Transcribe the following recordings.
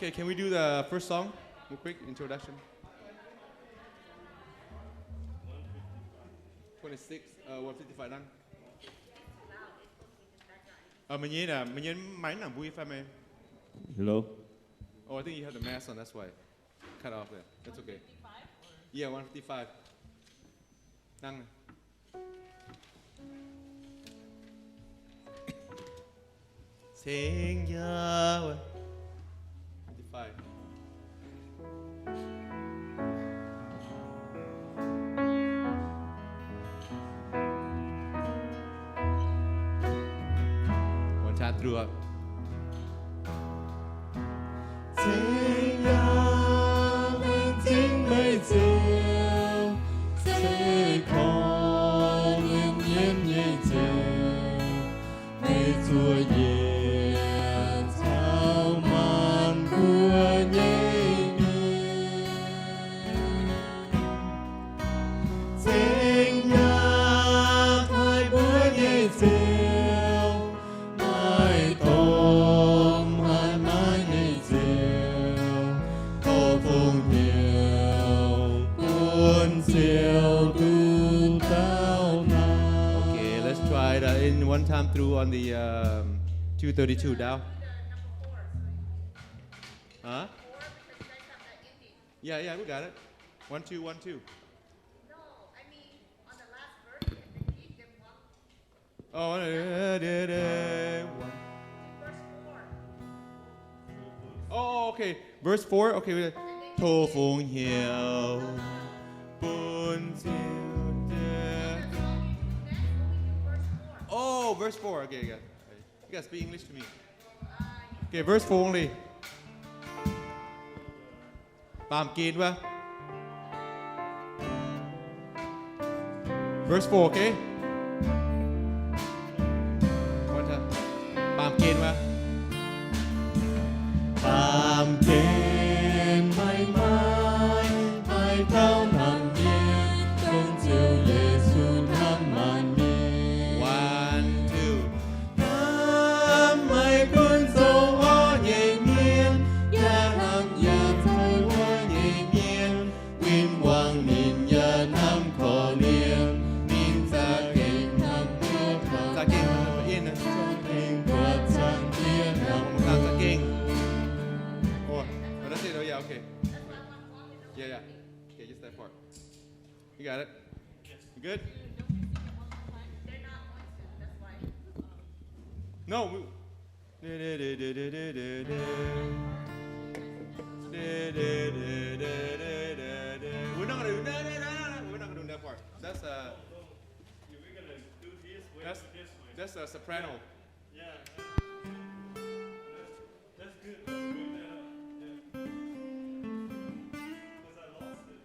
Okay, can we do the first song? Real quick, introduction. Twenty-six, uh, one fifty-five nang. Uh, meih nyei, uh, meih nyei maiv nangc mbui fai meih? Hello? Oh, I think you have the mask on, that's why. Cut off there. That's okay. Yeah, one fifty-five. Nang. Ceng jaa. Fifty-five. One time through. Ceng jaa, laengz zingh meih Ziouv, se korv mienh nyei Ziouv. Meih zuov yietc caux maanc mbuo nyei mienh. Ceng jaa, taaih mbuo nyei Ziouv, maaih domh hatc maaz nyei Ziouv, tov fungx hnyouv bun Ziouv duqv daux naanc. Okay, let's try it, uh, in one time through on the, um, two thirty-two down. Huh? Yeah, yeah, we got it. One, two, one, two. No, I mean, on the last verse, can you repeat them one? Oh, uh, da, da, da, one. Verse four. Oh, okay. Verse four? Okay, we got, tov fungx hnyouv bun Ziouv. Oh, verse four. Okay, okay. You gotta speak English to me. Okay, verse four only. Baamh gen wuov. Verse four, okay? One time. Baamh gen wuov. Baamh gen maaih maaih, maaih taux hnamv mienh, dongh Ziouv Yesu hnamv maanc mienh. One, two. Hnamv maiv gunv zoux orqv nyei mienh, yaac hnamv yietc zungv wuov nyei mienh. Win-wangv ninh yaac hnamv korv-lienh, ninh za'gengh hnamv mbuo taux za'gengh buatc zaangc Diex hnamv. Oh, that's it. Oh, yeah, okay. Yeah, yeah. Okay, just that part. You got it? You good? No, we, we're not gonna do, no, no, no, no, no. We're not gonna do that part. That's, uh, that's, that's a soprano. Yeah. That's good. Let's bring that up. Yeah. 'Cause I lost it.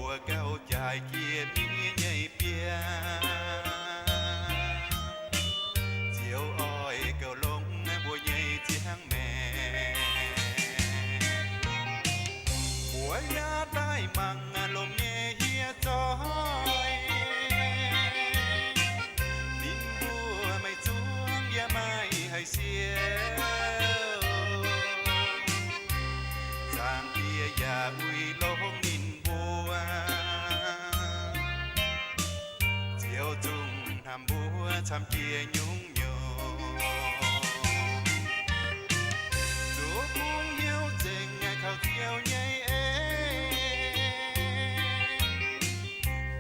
Mbuo gauh jaaix jiex miev nyei biaa, ziouc oix gauh longx mbuo nyei ziangh maengc. Mbuo yaac daaih mangc lomh nyei hieh zoih, ninh mbuo maiv zungv yaac maiv haih siou. Zaangc Diex yaac uix longx ninh mbuo, ziouc zungv hnamv mbuo camv jiex nyungc-nyungc. Zuov kungx hnyouv nzengc kaux Ziouv nyei en,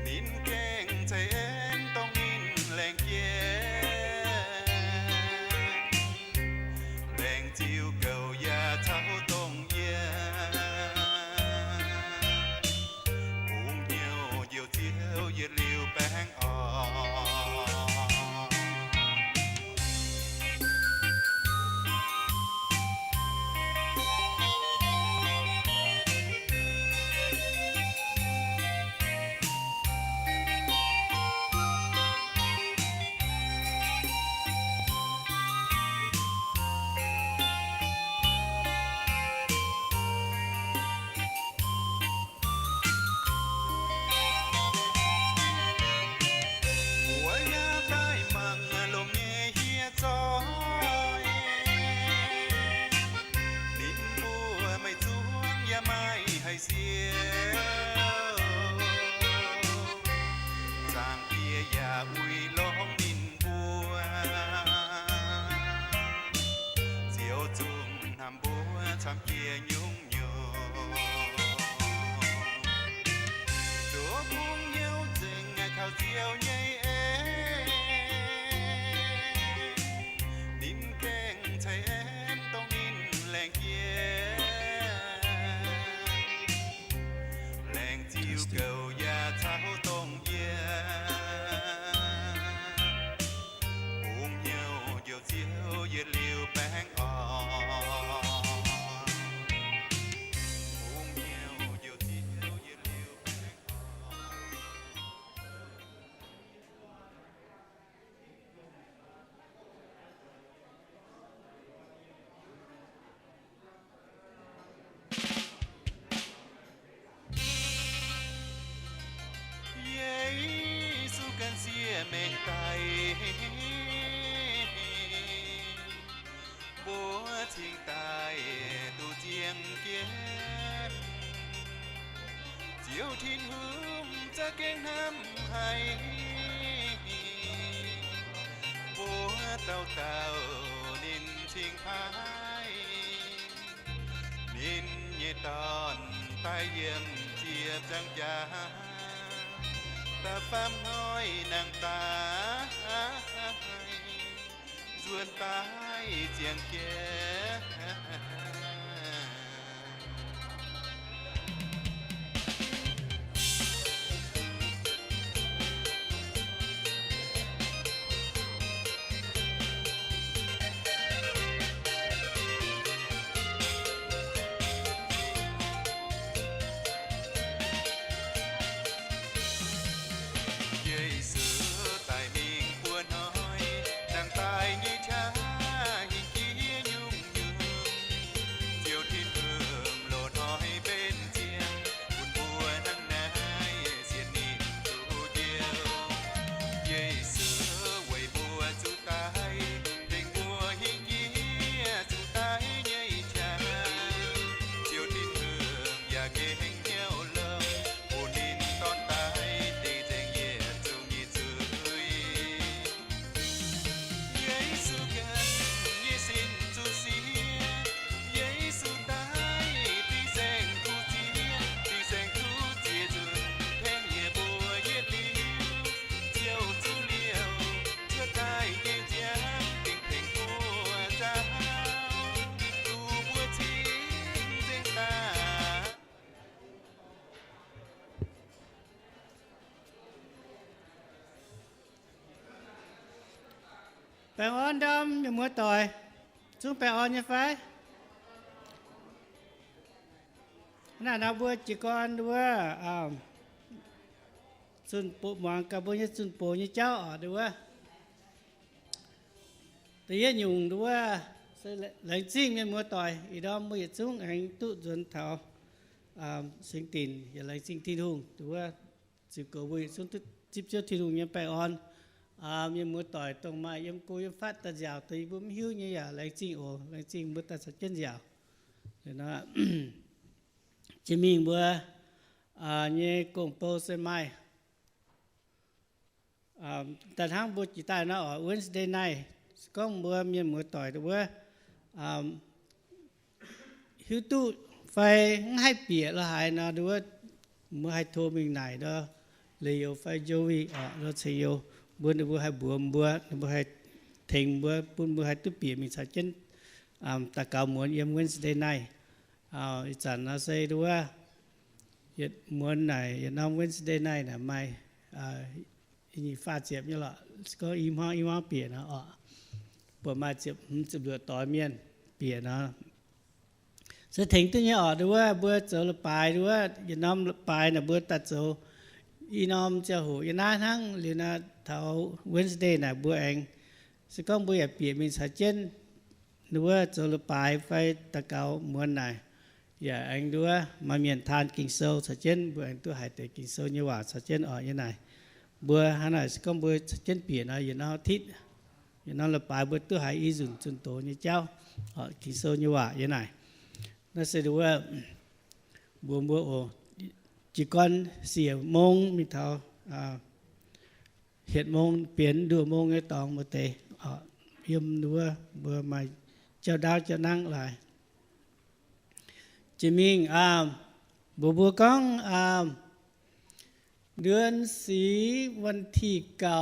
ninh gengh ceix en dongh ninh laengz jiex. Laengz ziux gouv yaac caux dongh yie, kungx hnyouv njoux Ziouv yietc liuz baengh orn. Mbuo yaac daaih mangc lomh nyei hieh zoih, ninh mbuo maiv zungv yaac maiv haih siou. Zaangc Diex yaac uix longx ninh mbuo, ziouc zungv hnamv mbuo camv jiex nyungc-nyungc. Zuov kungx hnyouv nzengc kaux Ziouv nyei en, ninh gengh ceix en dongh ninh laengz jiex. Laengz ziux gouv yaac caux dongh yie, kungx hnyouv njoux Ziouv yietc liuz baengh orn. Kungx hnyouv njoux Ziouv yietc liuz baengh orn. Yesu ganh sieqv maengc daic, mbuo cingx daaih duqv ziangh jienv. Ziouv Tin-Hungh za'gengh hnamv haic, mbuo dauh dauh ninh cingx paaiv. Ninh nyei Dorn daaih yiem ziepc nzaangc jaax, da'faam hnoi nangh daaih nzuonx daaih ziangh jienv. Yesu daic mingh buo hnoi, nangh daaih nyei qaqv hingh jiex nyungc-nyungc. Ziouv Tin-Hungh loz-hnoi benx ziangh, bun mbuo hnangv naaiv sienx ninh duqv Ziouv. Yesu weic mbuo zuqc daic, tengx mbuo hingh jiex zuqc daiv nyei qaqv. Ziouv Tin-Hungh yaac gengh hnyouv longx, bun ninh Dorn daic dingc nzengc yietc zungv nyei zuiz. Yesu ganh nyei sin zuqc siev, Yesu daic dingc saeng-kuv ziex, dingc saeng-kuv ziex nzunc, tengx yie mbuo yietc liuz, Ziouv zuqc liouh cuotv daaih nyei nziaamv dingc tengx mbuo nzauh, duqv mbuo cingx nzengc daaih. Baengh orn ndorm mienh muoz doic, zungv baengh orn nyei fai? Naaiv nor mbuo jiez gorn wuov, zunh bov muangx gaax mbuo nyei zunh bov nyei jauv oc. Nduov wuov, da'yietv nyungc nduov wuov, se laengz zingh mienh muoz-doic ih ndorm mbuo yietc zungv aengx duqv nzuonx taux singx dinc, yaac laengz zingh Tin-Hungh nduov wuov, ziux goux mbuo yietc zungv duqv zipv Ziouv Tin-Hungh nyei baengh orn. Mienh muoz-doic dongh maaih yiem go yiem fatv daaih nziaauc deix yie mbuo mv hiuv nyei yaac laengz zingh oc. Laengz zingh mbuo daaih caux jienv nziaauc. Jiex mingh mbuo nyei gong-bou se maaih daaih hnangv mbuo jiex daaih nor oc, Wednesday night. Se gorngv mbuo mienh muoz-doic nduov wuov hiuv duqv fai mv haih bieqc lo haaix nor nduov wuov, mbuo haih tov mingh naaic ndor, Lex Youz fai Joey oc, lo ceng youz, mbuo ninh mbuo haih mbuox mbuo, ninh mbuo haih tengx mbuo, bun mbuo haih duqv bieqc mingh caux jienv daux gaux muonz yiem Wednesday night. Ih zanc nor se nduov wuov, yietc muonz naaic, yietc norm Wednesday night naaic maaih i nyeic faah ziepc nyei lorqc. Se gorngv i hmuangv i hmuangv bieqc nor oc, buatc maaih ziepc hmz ziepc luoqc doix mienh bieqc nor, se tengx duqv nyei oc. Nduov wuov mbuo zoux leiz-baaix nduov wuov, yietc norm leiz-baaix naaic mbuo daaih zoux i norm ziangh hoc yiem naaiv hnangv. Liuz nor taux Wednesday naaic mbuo aengx, se gorngv mbuo yaac bieqc mingh caux jienv nduov wuov zoux leiz-baaix fai daux gaux muonz naaic, yaac aengx nduov wuov maaih mienh taan Ging-Sou caux jienv, mbuo aengx duqv haiz deix Ging-Sou nyei waac caux jienv oc. Yiem naaic mbuo hnangv naaic se gorngv mbuo caux jienv bieqc nor, yietc norm อาทิตย์, yietc norm leiz-baaix mbuo duqv haiz i nzunc zunh doz nyei jauv, Ging-Sou nyei waac yiem naaic. Naaiv se nduov wuov mbuox mbuo oc, jiez gorn siec mong mingh taux hietc mong benx nduoh mong nyei dorngx mbuo deix, yiem nduov wuov mbuo maaih jauv ndaauv jauv nangv laaix. Jiex mingh mbuox mbuo gorngv เดือนสี่วันที่เก้า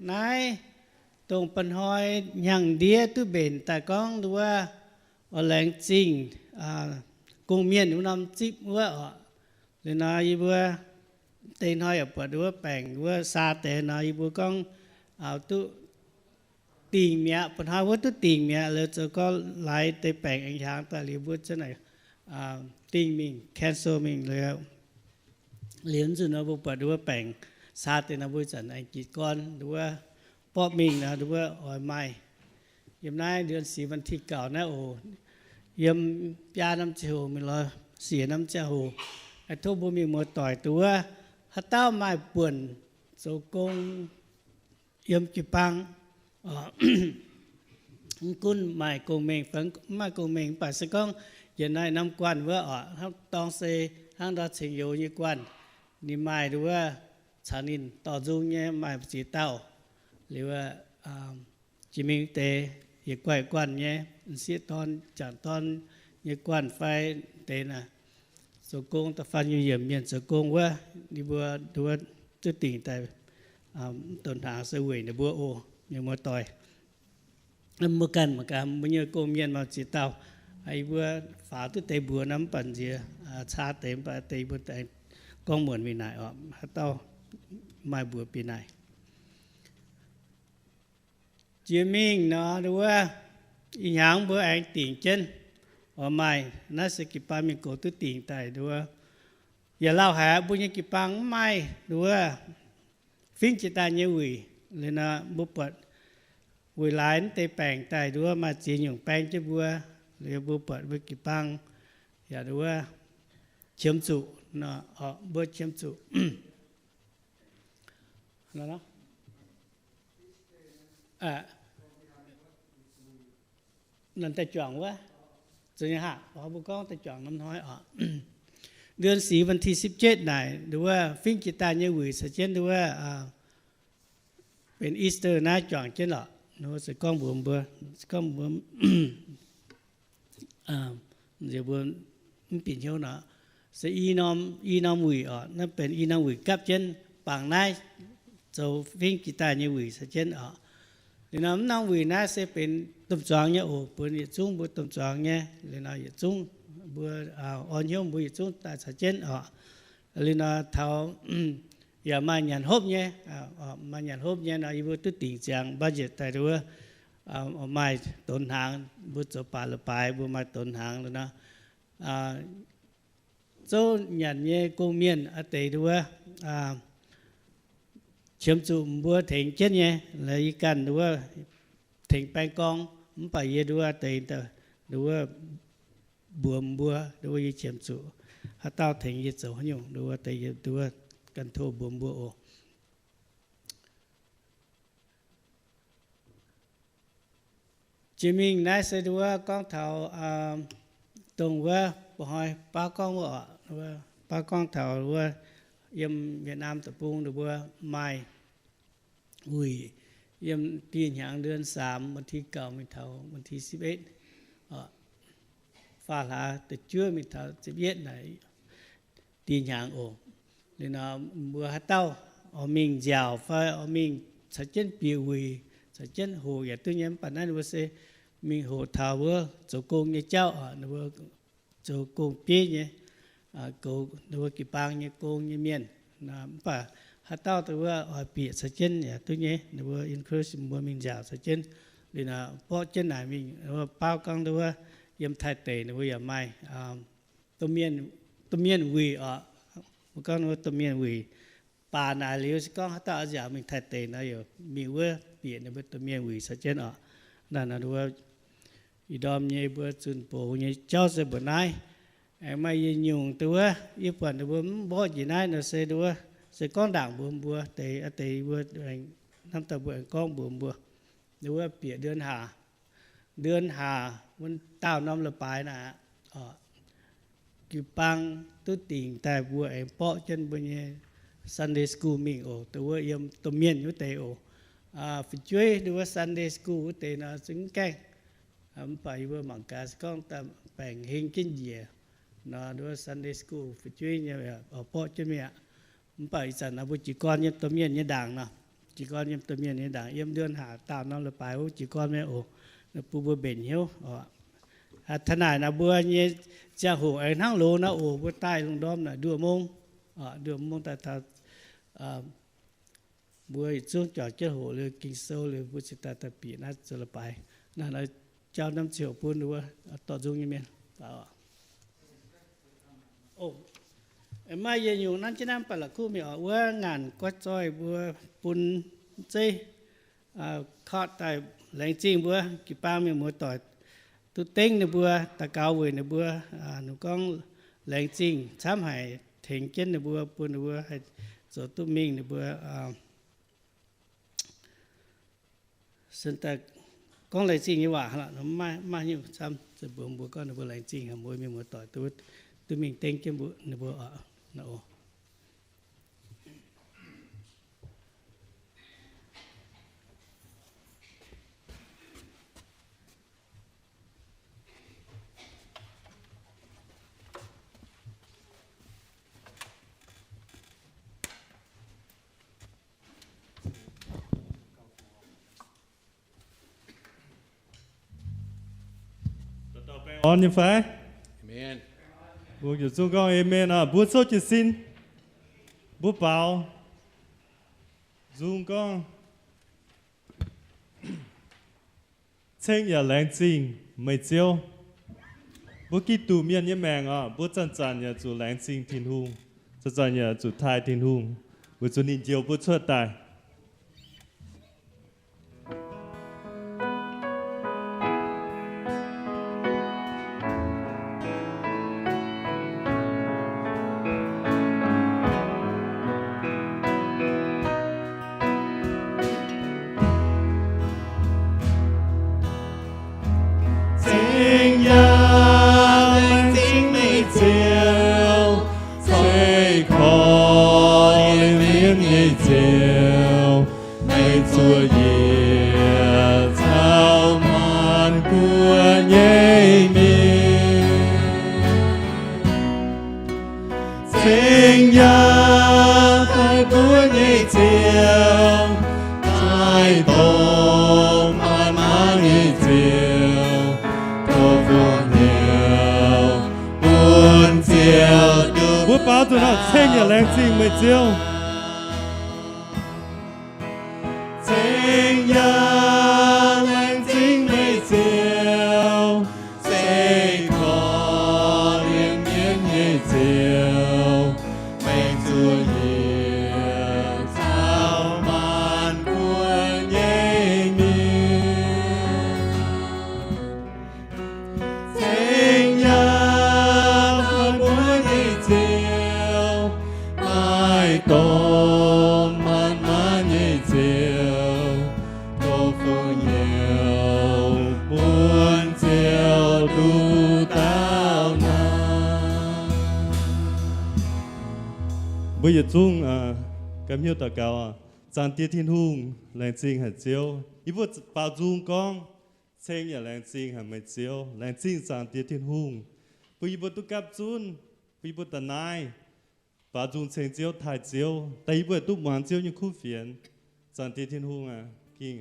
naaiv, dongh mba'hnoi hnyangx-ndiev duqv mbenc daaih gorngv nduov wuov, oix laengz zingh gong-mienh wuov norm zipv wuov oc. Liuz nor yie mbuo deix hnoi yaac buatc nduov wuov baengc wuov saa deix nor, yie mbuo gorngv duqv dingc mi'aqv. Mba'hnoi wuov duqv dingc mi'aqv. Liuz zoux gorngv laaix deix baengc aengx hiaangx daaih liuz mbuo za'naaic dingh mingh, cancel mingh liuz. Liuz nzunc nor mbuo buatc nduov wuov baengc saa deix nor mbuo zanc aengx jiez gorn nduov wuov borqv mingh nor nduov wuov oix maaih yiem naaiv เดือนสี่วันที่เก้า naaiv oc, yiem biaa norm ziangh hoc mingh lorz siec norm ziangh hoc, tov mbuo mienh muoz-doic nduov wuov, haaix dauh maaih buonc zoux gong yiem jiu-baang, mv gunv maaih gong-mengh fai mv maaih gong-mengh, mv baac se gorngv yietc naaiv norm guanh wuov oc, hnangv dorng se hnangv ndau ceng youz nyei guanh, ninh maaih nduov wuov caux ninh dorh nzung nyei maaih ziex dauh. Liuz jiex mingh deix yietc guanh guanh nyei, m'sieqv dorn, m'jangc dorn nyei guanh fai deix naaic, zoux gong da'faanh nyungc yiemc mienh zoux gong wuov, ninh mbuo nduov duqv dingc daaih donx hnaangx se weic ninh mbuo oc, mienh muoz-doic. Mbuo ganh mangc gaax, mbuo nyei gong-mienh maaih ziex dauh, yie mbuo faaux duqv deix mbuox nor mv baac nziex caa deix, mv baac deix mbuo aengx gorngv muonc mingh naaic oc, haaix dauh maaih mbuox bieqc naaic. Jiex mingh nor nduov wuov, ih hnyangx mbuo aengx dingc jienv oix maaih, naaiv se jiu-baang mienh gox duqv dingc daaih nduov wuov. Yaac lauh haic, mbuo nyei jiu-baang mv maaih nduov wuov fingv jiex daaih nyei wuic. Liuz nor mbuo buatc weic laaix mv deix baengc daaih nduov wuov maaih ziex nyungc baeng jienv mbuo. Liuz mbuo buatc mbuo jiu-baang yaac nduov wuov qiemx zuqc, mbuo qiemx zuqc daaih juangc wuov, mbuo gorngv daaih juangc norm hnoi oc. เดือนสี่วันที่สิบเจ็ด naaic nduov wuov fingv jiex daaih nyei wuic caux jienv nduov wuov benx Easter naaiv juangc jienv lorqc. Nduov se gorngv mbuox mbuo, se gorngv mbuo nziex mbuo mv bieqc hnyouv nor, se i norm, i norm wuic oc. Naaiv benx i norm wuic gapv jienv bangc naaiv zoux fingv jiex daaih nyei wuic caux jienv oc. Liuz nor mv norm wuic naaiv se benx domh zuangx nyei oc, bun yietc zungv mbuo domh zuangx nyei. Liuz nor yietc zungv mbuo orn hnyouv mbuo yietc zungv daaih caux jienv oc. Liuz nor taux yaac maaih nyanc hopv nyei, maaih nyanc hopv nyei nor yie mbuo duqv dingc ziangx budget daaih nduov wuov, maaih donx hnaangx, mbuo zoux baac leiz-baaix mbuo maaih donx hnaangx liuz nor, zouv nyanc nyei gong-mienh a'deix nduov wuov, qiemx zuqc mbuo tengx jienv nyei. Laaix yie ganh nduov tengx baeng gorng, mv baac yie nduov deix nduov mbuox mbuo nduov yie qiemx zuqc haaix dauh tengx yie zoux haaix nyungc nduov deix yie nduov ganh tov mbuox mbuo oc. Jiex mingh naaiv se nduov gorngv taux dongh wuov ba'hnoi baaux gorngv wuov oc, baaux gorngv taux wuov yiem Việt Nam deic-bung nduov maaih wuic yiem dieh hnyangx เดือนสาม วันที่เก้า mingh taux วันที่สิบเอ็ด faah hlaax da'juov mingh taux สิบเอ็ด naaic dieh hnyangx oc. Liuz nor mbuo haaix dauh oix mingh nziaauc fai oix mingh caux jienv bieqc wuic, caux jienv hoqc yaac duqv nyei. Mv baac naaiv mbuo se mingh hoqc taux wuov zoux gong nyei jauv oc, ninh mbuo zoux gong bieiv nyei, goux ninh mbuo jiu-baang nyei gong nyei mienh. Mv baac haaix dauh wuov oix bieqc caux jienv yaac duqv nyei, ninh mbuo encourage mbuo mingh nziaauc caux jienv. Liuz nor mborqv jienv naaic mingh, baaux gorngv wuov yiem Taiv deic ninh mbuo yaac maaih domh mienh wuic oc. Mbuo gorngv wuov domh mienh wuic. Baac naaic liuz se gorngv haaix dauh oix nziaauc mingh Taiv deic nor, yaac mingh wuov bieqc ninh mbuo domh mienh wuic caux jienv oc. Naaiv nor wuov ih ndorm nyei mbuo zunh bouc nyei jauv se mbuoqc naaiv. Aengx maaih yietc nyungc dongh wuov yie buatc ninh mbuo mv mborqv njiec naaiv nor se dongh wuov se gorngv ndaangc mbuox mbuo deix, deix mbuo hnamv daaih mbuo aengx gorngv mbuox mbuo. Ninh wuov bieqc เดือนห้า เดือนห้า wuov daauh norm leiz-baaix naaic, jiu-baang duqv dingc daaih mbuo aengx mborqv jienv mbuo nyei Sunday school mingh oc, dongh wuov yiem domh mienh wuov deix oc. Fu'jueiv dongh wuov Sunday school wuov deix nor zungv gaengh, mv baac yie mbuo mangc gaax se gorngv baengc heng jienv njiec nor, dongh wuov Sunday school fu'jueiv nyei mborqv jienv mingh aqv. Mv baac ih zanc nor mbuo jiez gorn yiem domh mienh nyei ndaangc nor, jiez gorn yiem domh mienh nyei ndaangc, yiem เดือนห้า daauh norm leiz-baaix wuov jiez gorn mingh oc. Bun mbuo mbenc hnyouv oc. Taux naaic nor mbuo nyei ziangh hoc aengx hnangv loz nor oc, mbuo daaih lungh ndorm naaic nduoh mong, nduoh mong daaih taux mbuo yietc zungv juangc jienv hoqc liuz Ging-Sou liuz mbuo cingx daaih daaih bieqc naaiv zoux leiz-baaix. Naaiv nor jauv norm ziouc bun wuov dorh nzung nyei mienh. Maaih yietc nyungc nanv jienv naaiv mv baac la'kuqv mingh oc, wuov ngaanc goiv zoih mbuo bun zeiv kotv daaih laengz zingh mbuo jiu-baang mienh muoz-doic duqv dengv ninh mbuo, daux gaux weic ninh mbuo, ninh gorngv laengz zingh camv haic tengx jienv ninh mbuo, bun ninh mbuo haih zoux duqv mingh ninh mbuo se daaih gorngv laengz zingh nyei waac, maaih nyungc camv mbuox mbuo gorngv ninh mbuo laengz zingh haic mbuo mienh muoz-doic duqv mingh dengv jienv mbuo, ninh mbuo oc. Orn nyei fai? Mbuo yietc zungv gorngv amen oc. Mbuo souv jiez sin, mbuo baaux nzung gorngv, Ceng yaac laengz zingh meih Ziouv. Mbuo Giduc mienh nyei maengc oc, mbuo zanc-zanc yaac zuqc laengz zingh Tin-Hungh, zanc-zanc yaac zuqc taaih Tin-Hungh, weic zuqc ninh njoux mbuo cuotv daaih. Ceng yaac laengz zingh meih Ziouv, ceix korv-lienh mienv nyei Ziouv, meih zuoqc yietc caux maanc guoqv nyei mienh. Ceng yaac daaih mbuo nyei Ziouv, daaih dongh maanc maanc nyei Ziouv, tov guangc hnyouv bun Ziouv duqv. Mbuo baaux nzunc nor, ceng yaac laengz zingh meih Ziouv. Ceng yaac laengz zingh meih Ziouv, ceix korv-lienh mienv nyei Ziouv, meih zuoqc yietc caux dorh maanc maanc nyei ziouc, dongh fungx hnyouv buonv ziouc nduqc dauh naaic. Mbuo yietc zungv ganh hnyouv daux gaux. Zaangc Diex Tin-Hungh, laengz zingh haic Ziouv. Yie mbuo baaux nzung gorngv, ceng yaac laengz zingh haic meih Ziouv. Laengz zingh Zaangc Diex Tin-Hungh, bun yie mbuo duqv gapv zunv, bun yie mbuo da'naaiv baaux nzung ceng Ziouv, taaih Ziouv, daaih yie mbuo duqv muangx Ziouv nyei kuv fienx. Zaangc Diex Tin-Hungh aac, ging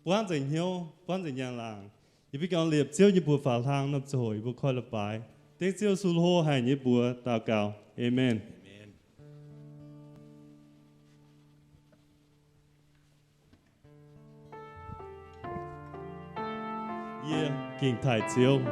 buangv nzengc hnyouv, buangv nzengc njang-laangc. Yie mbuo gengh liepc Ziouv nyei mbuox faaux hlang norm ziangh hoc yie mbuo koi la'baaix. Dengv Ziouv Yesu hlo haic nyei mbuox daux gaux. Aamen. Yie gengh taaih Ziouv.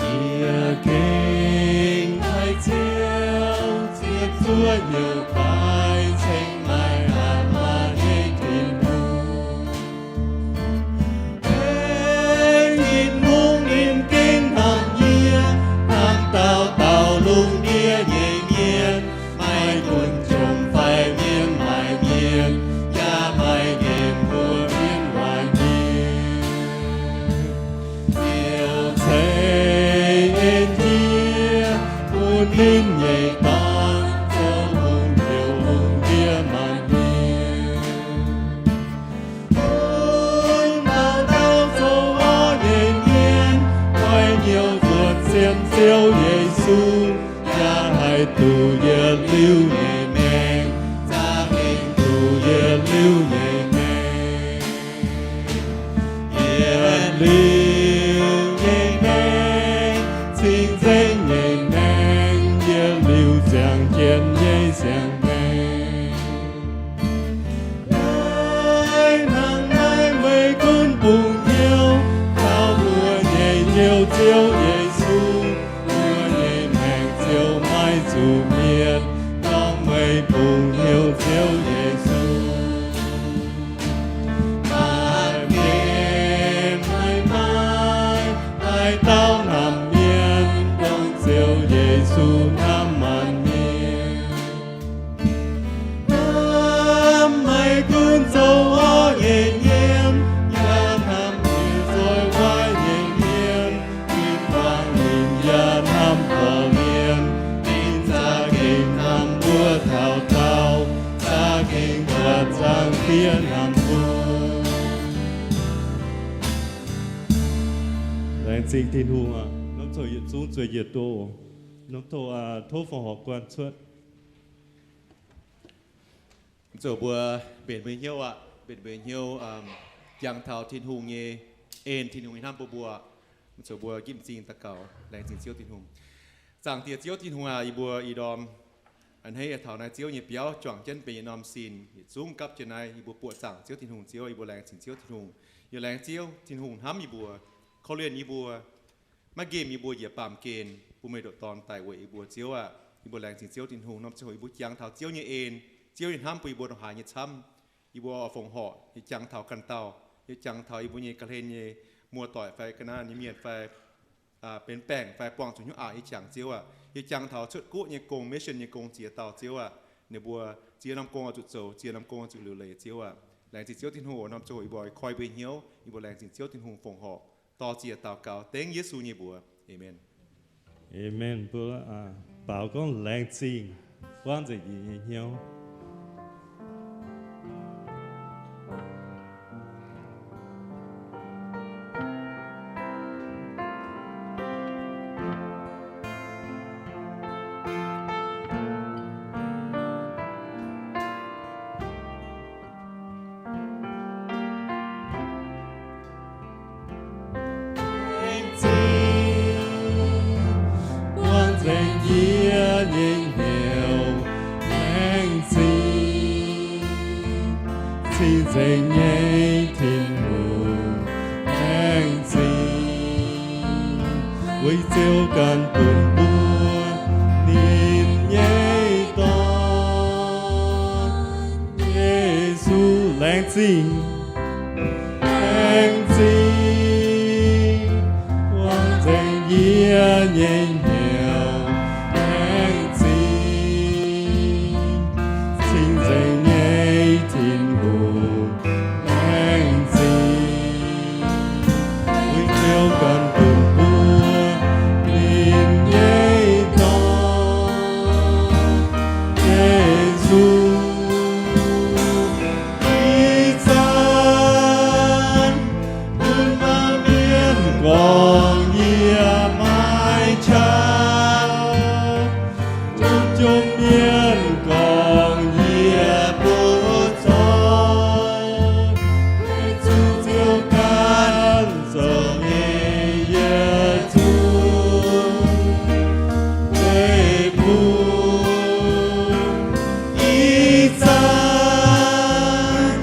Yie gengh taaih Ziouv, ziepc zuoqv hnyouv daaih ceng maaih hatc maaz nyei Tin-Hungh. Tin-Hungh ninh gengh hnamv yie, hnamv dauh dauh lungh ndiev nyei mienh, maaih gunv jomc fai mienh, maaih mienh, yaac maaih nqemh mbuo mienh waaic mienh. Ziouv ceix en yie, bun ninh nyei Dorn zoux hungh hnyouv lungh ndiev maanc mienh. Bun dauh dauh zoux orqv nyei mienh, oix hnyouv nzuonx sienx Ziouv Yesu, yaac haih duqv yietc liuz nyei maengc, za'gengh duqv yietc liuz nyei maengc. Yietc liuz nyei maengc, cing-nzengc nyei maengc, yietc liuz ziangh jienv nyei siang-maengc. Naaiv hnangv naaiv meih gunv bungx hnyouv taux mbuo nyei Njoux Ziouv Yesu, mbuo nyei maengc ziouc maiv zuqc mietc, dongh meih bungx hnyouv Ziouv Yesu. Maaih nqemh meih maaih, maaih dauh hnamv mienh, dongh Ziouv Yesu hnamv maanc mienh. Hnamv meih gunv zoux orqv nyei mienh, yaac hnamv mienh zoih waaic nyei mienh. Ninh muangx ninh yaac hnamv dorh mienh, ninh za'gengh hnamv mbuo taux daauh, za'gengh buatc Zaangc Diex hnamv mbuo. Laengz zingh Tin-Hungh aac, norm ziouc yietc zungv zueiz njiec duqv. Norm ziouc tov fongc horc guanh cuotv. Ziouc mbuo mbenc mbuo hnyouv aqv, mbenc mbuo hnyouv, jangx taux Tin-Hungh nyei en, Tin-Hungh nyei hnamv bun mbuo. Ziouc mbuo ginv m'zing daux gaux. Laengz zingh Ziouv Tin-Hungh. Zaangc Diex Ziouv Tin-Hungh aac, yie mbuo ih ndorm a'hneiv taux naaiv Ziouv nyei biauv juangc jienv benx yietc norm sin, yietc zungv gapv jienv naaiv, yie mbuo buoqc zaangc Ziouv Tin-Hungh. Ziouv, yie mbuo laengz zingh Ziouv Tin-Hungh. Yie laengz Ziouv Tin-Hungh hnamv yie mbuo, korv-lienh yie mbuo, maiv nqemh yie mbuo njiec baamh gen, bun meih ndoqc Dorn daaih weic yie mbuo. Ziouv aac, yie mbuo laengz zingh Ziouv Tin-Hungh. Norm ziangh hoc yie mbuo jangx taux Ziouv nyei en, Ziouv nyei hnamv bun yie mbuo ndongc haaix nyei camv. Yie mbuo oix fongc horc, yie jangx taux ganh dauh, yie jangx taux yie mbuo nyei ga'hlen nyei muoz-doic fai ga'naaiv nyei mienh fai benx baengc fai buangh zuqc hnyouv aqc nyei jangx, Ziouv aac. Yie jangx taux cuotv guoqv nyei gong, mission nyei gong ziex dauh, Ziouv aac. Ninh mbuo ziex norm gong oix zuqc zoux, ziex norm gong oix zuqc liuc leiz, Ziouv aac. Laengz zingh Ziouv Tin-Hungh. Norm ziangh hoc yie mbuo oix koi mbuo hnyouv, yie mbuo laengz zingh Ziouv Tin-Hungh fongc horc, dorh ziex daux gaux dengv Yesu nyei mbuox. Aamen. Aamen. Mbuo baaux gorngv laengz zingh, buangv nzengc yie nyei hnyouv. Laengz zingh, buangv nzengc yie nyei hnyouv. Laengz zingh, cing-nzengc nyei Tin-Hungh. Laengz zingh, weic Ziouv ganh bun mbuo ninh nyei Dorn, Yesu. Laengz zingh, laengz zingh, nyei hnyouv laengz zingh. Cing-Nzengc nyei Tin-Hungh laengz zingh. Uix Ziouv ganh bun mbuo ninh nyei Dorn, Yesu. Ih zanc bun mbuo mienh gorngv yie maiv qaqv, bun jomc mienh gorngv yie butv zoih. Weic zuqc Ziouv ganh zoux nyei yietc zungv deic-bung. Ih zanc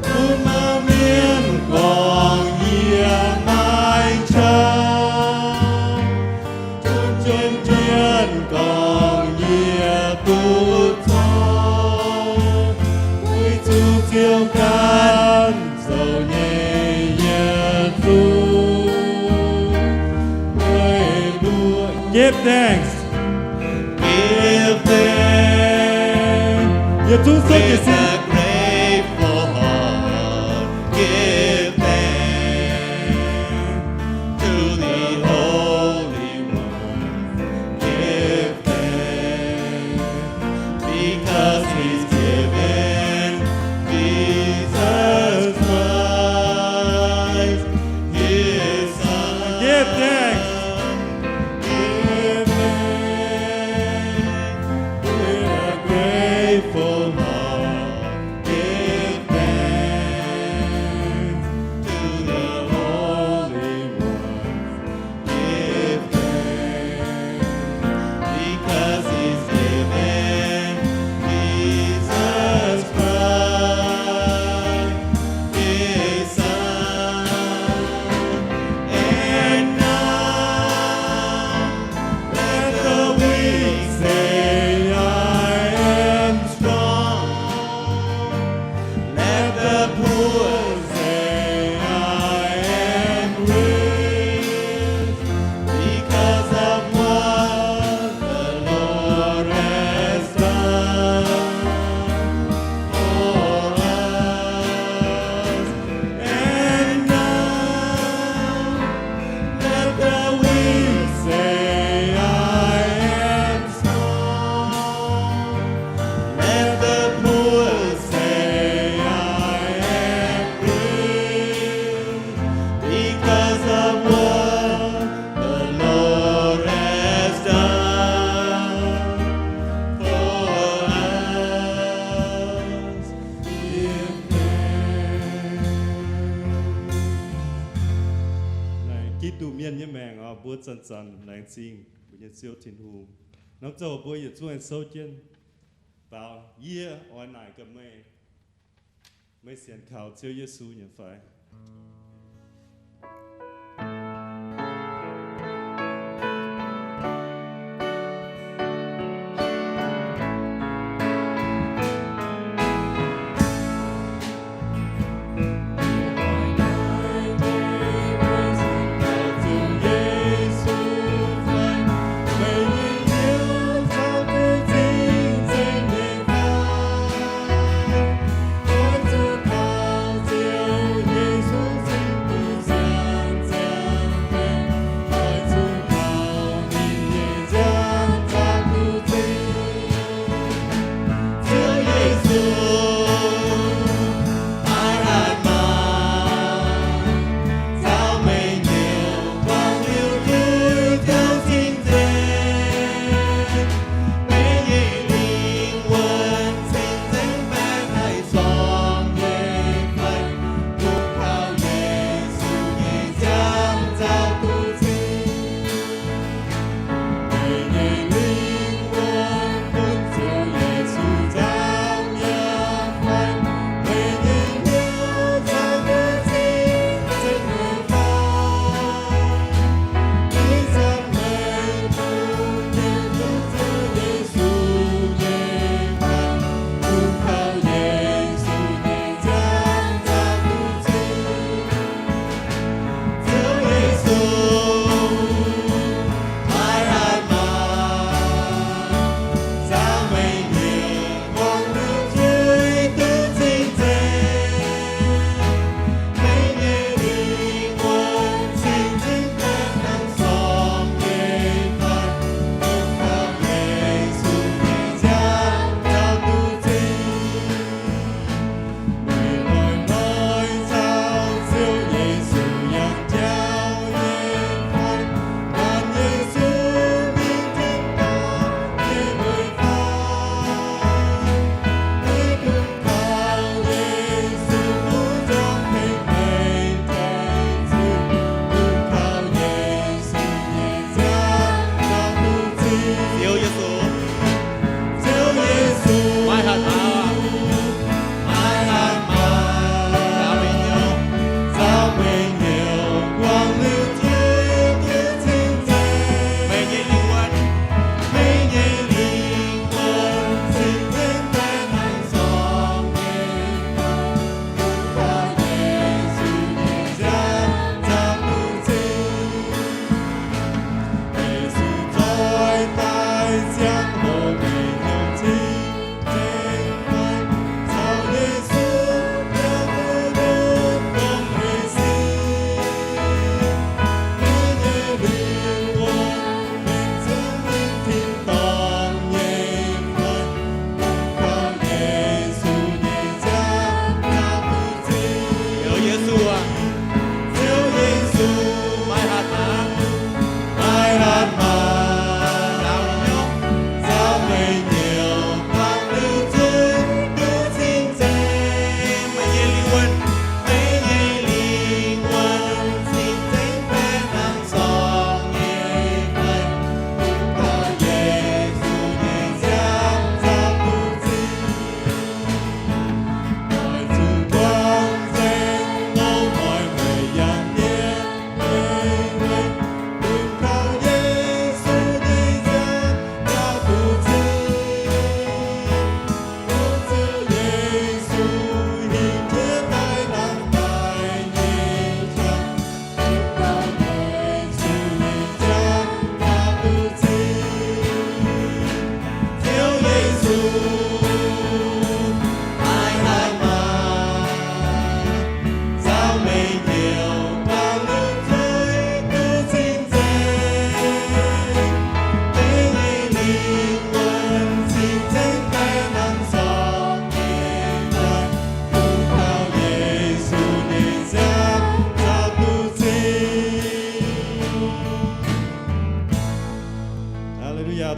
bun mbuo mienh gorngv yie maiv qaqv, bun jomc mienh gorngv yie butv zoih. Weic zuqc Ziouv ganh zoux nyei yietc zungv deic-bung. Give thanks. Give thanks. Yietc zungv zuqv jiez sin. With a grateful heart, give thanks to the Holy One. Give thanks. Because he's given Jesus Christ, his Son. Give thanks. Give thanks with a grateful heart. Give thanks to the Holy One. Give thanks, because he's given Jesus Christ, his Son. And now let the weak say, "I am strong." Let the poor say, "I am rich because of what the Lord has done for us." And now let the weak say, "I am strong." Let the poor say, "I am rich because of what the Lord has done for us." Give thanks. Naaiv Giduc mienh nyei maengc oc, mbuo zanc-zanc laengz zingh mbuo nyei Ziouv Tin-Hungh. Norm ziangh hoc mbuo yietc zungv aengx souv jienv faaux. Yie oix naaic gaax meih, meih sienx kaux Ziouv Yesu nyei fai?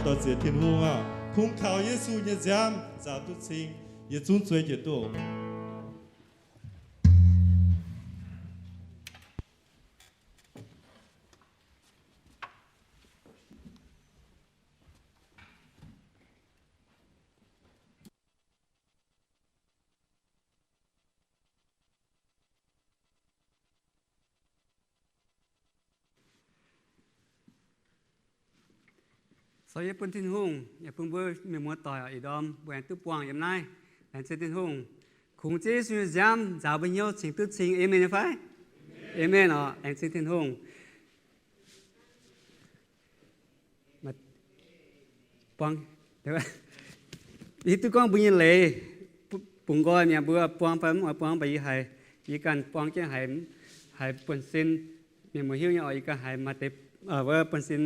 Dor-ziec Tin-Hungh aah, kungx kaux Yesu nyei nziaamv nzaaux duqv cing, yietc zungv zueiz jienv duqv. Sou yie bun Tin-Hungh yaac bun mbuo mienh muoz-doic oc, ih ndorm mbuo aengx duqv buangh yiem naaiv. Laengz zingh Tin-Hungh, kungx Ziouv Yesu nyei nziaamv nzaaux mbuo hnyouv cingx duqv cing. Aamen nyei fai? Aamen oc. Laengz zingh Tin-Hungh. Hiuv duqv gorngv mbuo nyei leiz bungx nqoi mi'aqv, mbuo buangh fai mv oix buangh, mv baac yie haiz, yie ganh buangh jienv haiz, haiz buonv-sin. Mienh muoz hiuv nyei oc, yie ganh haiz maaih deix wuov buonv-sin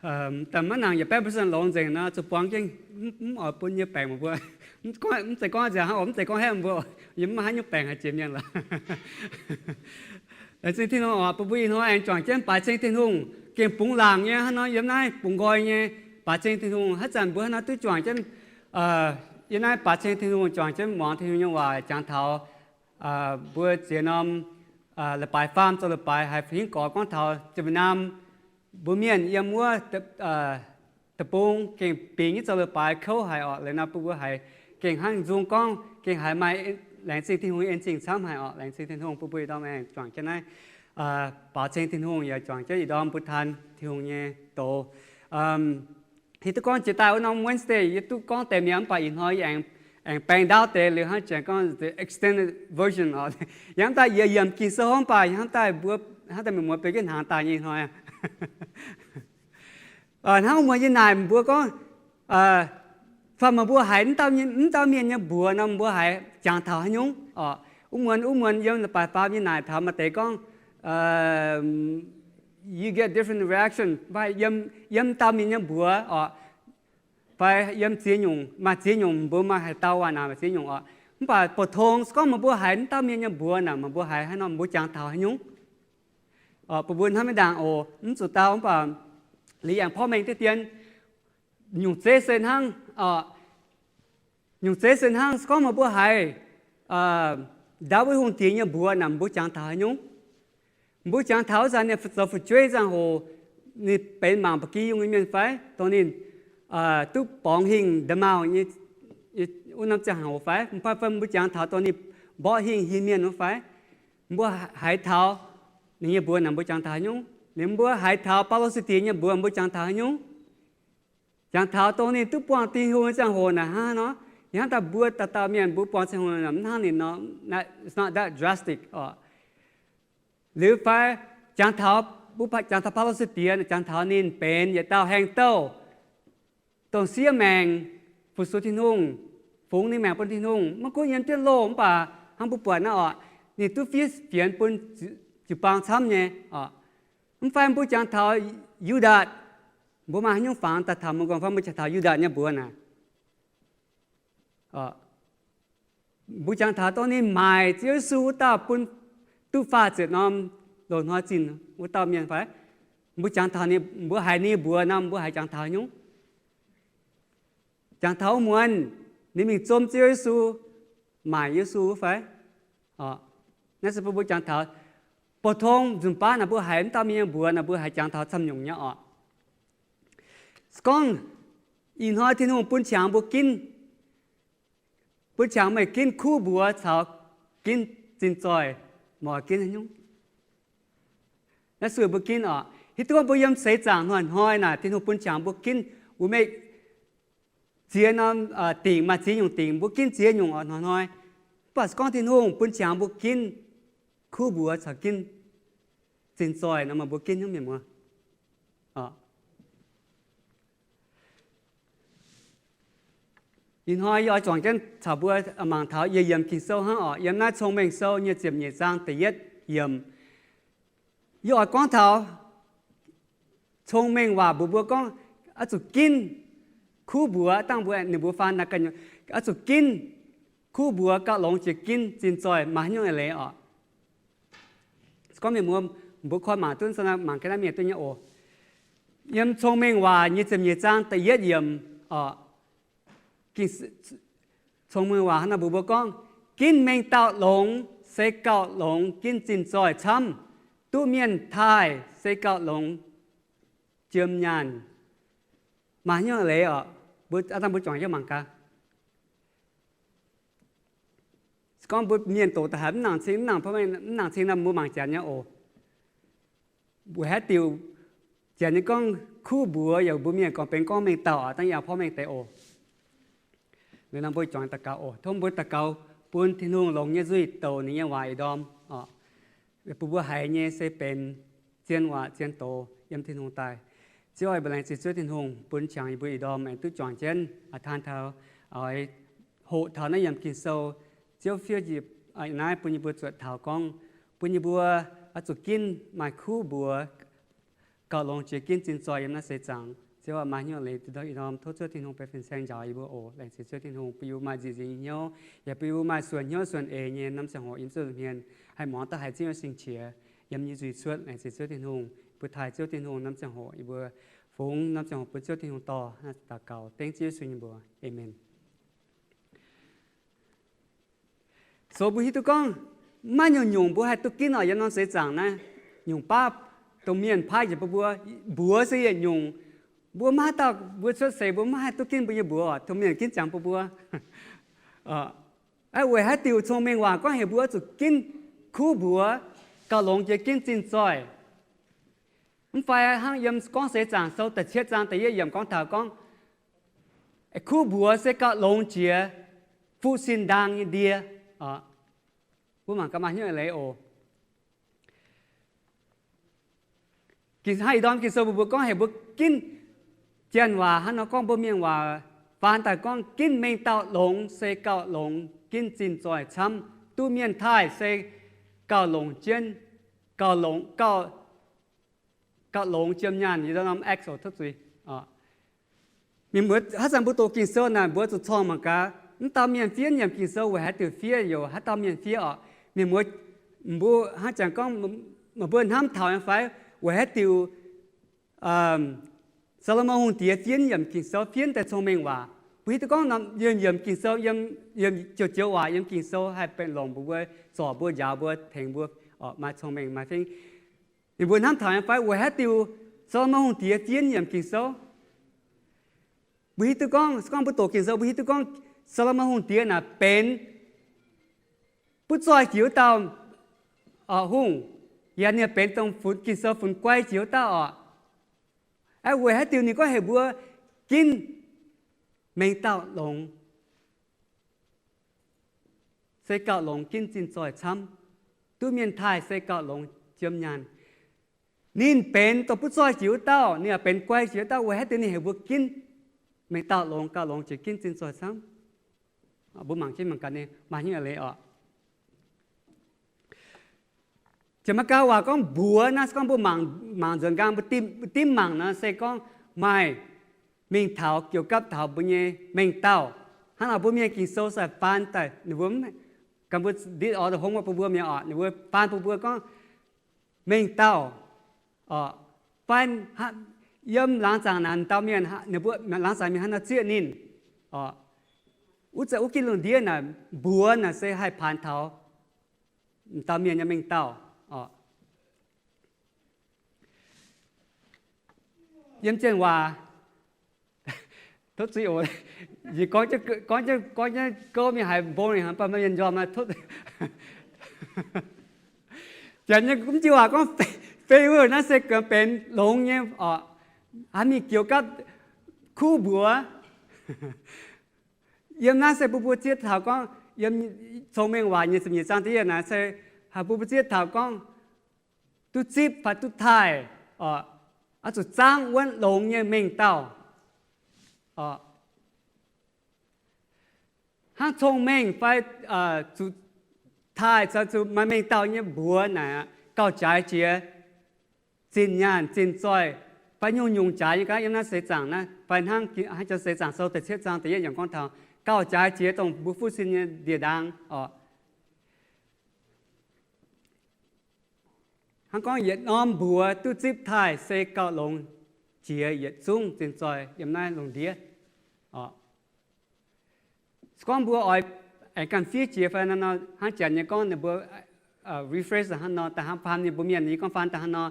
daaih maiv nangc yaac baeqv mbuo sienx longx nzengc nor, zuqc buangh jienv, mv oix bun nyei baengc mbuo. Mv zeiz gorngv nziaauc hnangv oc, mv zeiz gorngv hepv mbuo, yie mv maaih haaix nyungc baengc haih jiex mienh lorqc. Laengz zingh Tin-Hungh oc, bun mbuo ih hnoi aengx juangc jienv baaux ceng Tin-Hungh, gengh bungx laangc nyei hnangv nor yiem naaiv bungx nqoi nyei baaux ceng Tin-Hungh. Haaix zanc mbuo hnangv nor duqv juangc jienv yiem naaiv baaux ceng Tin-Hungh, juangc jienv muangx Tin-Hungh nyei waac, jangx taux mbuo ziex norm leiz-baaix faam zoux leiz-baaix haiz fingx gorx gorngv taux Việt Nam mbuo mienh yiem wuov deic-bung gengh bingx nyei zoux leiz-baaix kouv haic oc. Liuz nor bun mbuo haiz gengh hnangv nzung gorngv gengh haiz maaih laengz zingh Tin-Hungh en zingh camv haic oc. Laengz zingh Tin-Hungh bun mbuo ih ndorm aengx juangc jienv naaiv baaux ceng Tin-Hungh, yaac juangc jienv ih ndorm mbuo taan Tin-Hungh nyei doz. Hiuv duqv gorngv jiex daaih wuov norm Wednesday yie duqv gorngv deix mi'aqv, mv baac ih hnoi yie aengx baeng ndaauv deix liuz hnangv, janx gorngv the extended version oc. Yie hnamv daaih yie yiemc Ging-Sou hnangv, mv baac yie hnamv daaih mbuo, hnamv daaih mienh muoz benx jienv hnaangx daaih nyei ih hnoi. Hnangv muonz yie naaic mbuo gorngv, fai meih mbuo haiz mv dauh mienh nyei mbuox nor, mbuo haiz jangx taux haaix nyungc oc? Wuov muonz, wuov muonz yiem leiz-baaix faam yie naaic taux maaih deix gorngv, you get different reaction, fai yiem dauh mienh nyei mbuox oc, fai yiem ziex nyungc, maaih ziex nyungc mbuo maaih haaix dauh waac naaic maaih ziex nyungc oc. Mv baac bouc tong se gorngv meih mbuo haiz mv dauh mienh nyei mbuox naaic, meih mbuo haiz haaix nor, mbuo jangx taux haaix nyungc? Bun mbuo hnamv maiv ndaangc oc, mv zuqc dau, mv baac liuz aengx porv mengh deix dien, nyungc zeiv se hnangv, nyungc zeiv se hnangv se gorngv meih mbuo haiz ndaauv wuov hungh diex nyei mbuox naaic, mbuo jangx taux haaix nyungc? Mbuo jangx taux wuov zanc ninh zoux fu'jueiv ziangh hoc, ninh benx mangc ba'gi yungh nyei mienh fai, dongh ninh duqv borngz hingh nda'maauh nyei wuov norm ziangh hoc fai, fai, fai mbuo jangx taux dongh ninh mborqv hingh hingh mienh wuov fai? Mbuo haiz taux ninh nyei mbuox naaic, mbuo jangx taux haaix nyungc? Ninh mbuo haiz taux Baulo sai-diex nyei mbuox, mbuo jangx taux haaix nyungc? Jangx taux dongh ninh duqv buangh Tin-Hungh nyei ziangh hoc naaic hnangv nor. Yie hnamv daaih mbuo dauh dauh mienh mbuo buangh Tin-Hungh naaic mv hnangv ninh nor, it's not that drastic oc. Liuz fai jangx taux, mbuo jangx taux Baulo sai-diex, jangx taux ninh benx yietc dauh haengh douh, dongh siev maengc fu-sux Tin-Hungh, fungx ninh maengc bun Tin-Hungh, maiv gunv yiem jienv loh mv baac hnangv mbuo buatc naaiv oc, ninh duqv fiev fienx bun jiu-baang camv nyei oc. Mv fai mbuo jangx taux Yu^ndaatc, mbuo maaih haaix nyungc fangx daaih taux mbuo gorngv fai mbuo jangx taux Yu^ndaatc nyei mbuox naaic? Mbuo jangx taux dongh ninh maaic Ziouv Yesu wuov dauh bun duqv faah ziepc norm loz-hnoi zinh wuov dauh mienh fai? Mbuo jangx taux ninh, mbuo haiz ninh nyei mbuox nor, mbuo haiz jangx taux haaix nyungc? Jangx taux wuov muonz ninh mingh zom Ziouv Yesu, maaic Yesu wuov fai? Naaiv se bun mbuo jangx taux. Bouc tong nzunc baav naaic mbuo haiz mv dauh mienh nyei mbuox naaic, mbuo haiz jangx taux camv nyungc nyei oc. Se gorngv ih hnoi Tin-Hungh bun qangx mbuo ginv, bun qangx meih ginv kuv mbuox caux ginv zinh zoih, meih oix ginv haaix nyungc? Naaiv sueih mbuo ginv oc. Hiuv duqv gorngv mbuo yiem seix zaangc hnoi-hnoi naaic Tin-Hungh bun qangx mbuo ginv, mbuo maiv ziex norm dingc, maaih ziex nyungc dingc, mbuo ginv ziex nyungc oc hnoi-hnoi. Mv baac se gorngv Tin-Hungh bun qangx mbuo ginv kuv mbuox caux ginv zinh zoih nor, meih mbuo ginv haaix nyungc, mienh muoz? Ih hnoi yie oix juangc jienv caux mbuo mangc taux yie yiemc Ging-Sou hnangv oc. Yiem naaiv Cong-Mengh Sou nyei ziepc nyeic zaang da'yietv yiemc. Yie oix gorngv taux cong-mengh waac mbuox mbuo gorngv oix zuqc ginv kuv mbuox, dangh mbuo, ninh mbuo faan naaiv ganh, oix zuqc ginv kuv mbuox gauh longx jiex ginv zinh zoih, maaih haaix nyungc eix leiz oc. Se gorngv mienh muoz mbuo koi mangc duqv, mangc ga'naaiv mienh duqv nyei oc. Yiem Cong-Mengh Waac nyei ziepc nyeic zaang da'yietv yiemc, Cong-Mengh Waac hnangv naaiv mbuox mbuo gorngv, ginv mengh dauh longx se gauh longx ginv zinh zoih camv. Duqv mienh taaih se gauh longx jiem nyaanh. Maaih hnyouv leiz oc, mbuo, aa, dangh mbuo juangc jienv mangc gaax. Se gorngv mbuo mienh doqc daaih haiz mv nangc cing, mv nangc, mv nangc cing nor, mbuo mangc janx nyei oc. Weic haaix diuc janx nyei gorngv kuv mbuox yaac mbuo mienh gorngv benx gorngv mengh dauh oc, dangh yaac porv mengh deix oc. Liuz nor mbuo juangc daux gaux oc. Tov mbuo daux gaux bun Tin-Hungh longx nyei nzuih douc ninh nyei waac ih ndorm oc. Bun mbuo haiz nyei se benx zien waac zien doz yiem Tin-Hungh daaih. Ziouv aac, mbuo laengz zingh Ziouv Tin-Hungh bun qangx yie mbuo ih ndorm aengx duqv juangc jienv taan taux oix hoqc taux naaiv yiemc Ging-Sou. Ziouv fiev naaiv bun yie mbuo zuotc taux gorngv bun yie mbuo oix zuqc ginv maaih kuv mbuox gauh longx jiex ginv zinh zoih yiem naaiv seix zaangc. Ziouv aac, maaih hnyouv leiz ih ndorm tov Ziouv Tin-Hungh benx fin-saeng njaaux yie mbuo oc. Laengz zingh Ziouv Tin-Hungh bun yie mbuo maaih nzieqc nzingc hnyouv, yaac bun yie mbuo maaih suonc hnyouv suonc eix nyei norm ziangh hoc yiem Ziouv nza'hmien haih muangx daaih haiz Ziouv nyei sing-qiex yiem yie nzuih cuotv. Laengz zingh Ziouv Tin-Hungh, bun taaih Ziouv Tin-Hungh norm ziangh hoc yie mbuo fungx norm ziangh hoc bun Ziouv Tin-Hungh dorh. Daux gaux dengv Ziouv Yesu nyei mbuox, aamen. So mbuo hiuv duqv gorngv maiv nyungc-nyungc mbuo haih duqv ginv oc. Yiem norm seix zaangc naaiv nyungc baav domh mienh paaiv njiec bun mbuo, mbuox se yietc nyungc. Mbuo maiv haaix dauh mbuo cuotv seix mbuo maiv haih duqv ginv mbuo nyei mbuox oc. Domh mienh ginv jangx bun mbuo. Weic haaix diuc Cong-Mengh Waac gorngv heuc mbuo oix zuqc ginv kuv mbuox gauh longx jiex ginv zinh zoih? Mv fai hnangv yiem Gorngv Seix Zaangc Sou da'cietv zaang da'yietv yiemc gorngv taux gorngv, kuv mbuox se gauh longx jiex fuqv sin ndaang nyei ndie. Mbuo mangc gaax maaih hnyouv leiz oc. Ih ndorm Ging-Sou mbuox mbuo gorngv heuc mbuo ginv, janx waac hnangv nor gorngv mbuo mienh waac faan daaih gorngv ginv mengh dauh longx se gauh longx ginv zinh zoih camv. Duqv mienh taaih se gauh longx jienv, gauh longx, gauh, gauh longx jiem nyaanh. Yie norm X tov zuiz. Mienh muoz, haaix zanc mbuo doqc Ging-Sou naaic mbuo zuqc corngh mangc gaax, mv dauh mienh fiev yiemc Ging-Sou weic haaix diuc fiev, youc haaix dauh mienh fiev oc. Mienh muoz, mbuo hnangv jangx gorngv, meih mbuo hnamv taux nyei fai? Weic haaix diuc Saa^lo^morn Hungh Diex fiev yiemc Ging-Sou, fiev deix Cong-Mengh Waac? Mbuo hiuv duqv gorngv yiemc Ging-Sou, yiem joux-joux waac yiem Ging-Sou haih benx longc mbuox mbuo, zorc mbuo, njaaux mbuo, tengx mbuo, maaih cong-mengh maaih fingx. Ninh mbuo hnamv taux nyei fai? Weic haaix diuc Saa^lo^morn Hungh Diex fiev yiemc Ging-Sou? Mbuo hiuv duqv gorngv, se gorngv mbuo doqc Ging-Sou, mbuo hiuv duqv gorngv Saa^lo^morn Hungh Diex naaic benx butv zoih jiex wuov dauh hungh, yaac ninh benx dongh funx Ging-Sou funx guai jiex wuov dauh oc. Weic haaix diuc ninh gorngv heuc mbuo ginv mengh dauh longx se gauh longx ginv zinh zoih camv, duqv mienh taaih se gauh longx jiem nyaanh? Ninh benx dongh butv zoih jiex wuov dauh, ninh yaac benx guai jiex wuov dauh. Weic haaix diuc ninh heuc mbuo ginv mengh dauh longx gauh longx jiex ginv zinh zoih camv? Mbuo mangc jienv mangc gaax ninh maaih hnyouv leiz oc. Jiex maiv gau waac gorngv mbuox naaiv, se gorngv mbuo mangc, mangc nzuonx nqaang, mbuo dimv mangc nor se gorngv maaih mingh taux, jiouc gapv taux mbuo nyei mengh dauh. Hnangv nor mbuo mienh Ging-Sou sai faan daaih ninh mbuo, gan mbuo nditv order home bun mbuo mi'aqv oc, ninh mbuo faan bun mbuo gorngv mengh dauh oc. Fai yiem laangz zaangc naaic dauh mienh, ninh mbuo laangz zaangc mienh hnangv nor zieqv ninh oc. Wuov zanc wuov gitv lungh ndiev naaic mbuox naaic se haih paanx taux dauh mienh nyei mengh dauh oc. Yiem janx waac, tov zuiz oc, yie gorngv, gorngv jienv gouv mingh haiz mbong ninh, baac maiv mienh njormh tov. Janx nyei mv jiu waac gorngv favor naaiv se gengh benx longx nyei oc. Haaix mingh jiouc gapv kuv mbuox. Yiem naaiv se bun mbuo zieqv taux gorngv, yiem Cong-Mengh Waac nyei ziepc nyeic zaang da'yietv naaic se haih bun mbuo zieqv taux gorngv duqv zipv fai duqv taaih oc, oix zuqc zaangv wuonv longx nyei mengh dauh oc. Hnangv cong-mengh fai zuqc taaih caux zuqc maaih mengh dauh nyei mbuox naaic gauh jaaix jiex zinh nyaanh zinh zoih fai nyungc-nyungc jaaix nyei gaax yiem naaiv seix zaangc naaiv, fai hnangv, hnangv janx seix zaangc sou da'cietv zaang da'yietv yiemc gorngv taux gauh jaaix jiex dongh mbuo fuqv sin nyei ndie-ndaang oc. Hnangv gorngv yietc norm mbuox duqv zipv taaih se gauh longx jiex yietc zungv zinh zoih yiem naaiv lungh ndiev. Se gorngv mbuo oix aengx ganh fiev jiex fai nor, hnangv janx nyei gorngv ninh mbuo rephrase hnangv nor, da'hnangv faan nyei mbuo mienh nyei gorngv faan da'hnangv nor,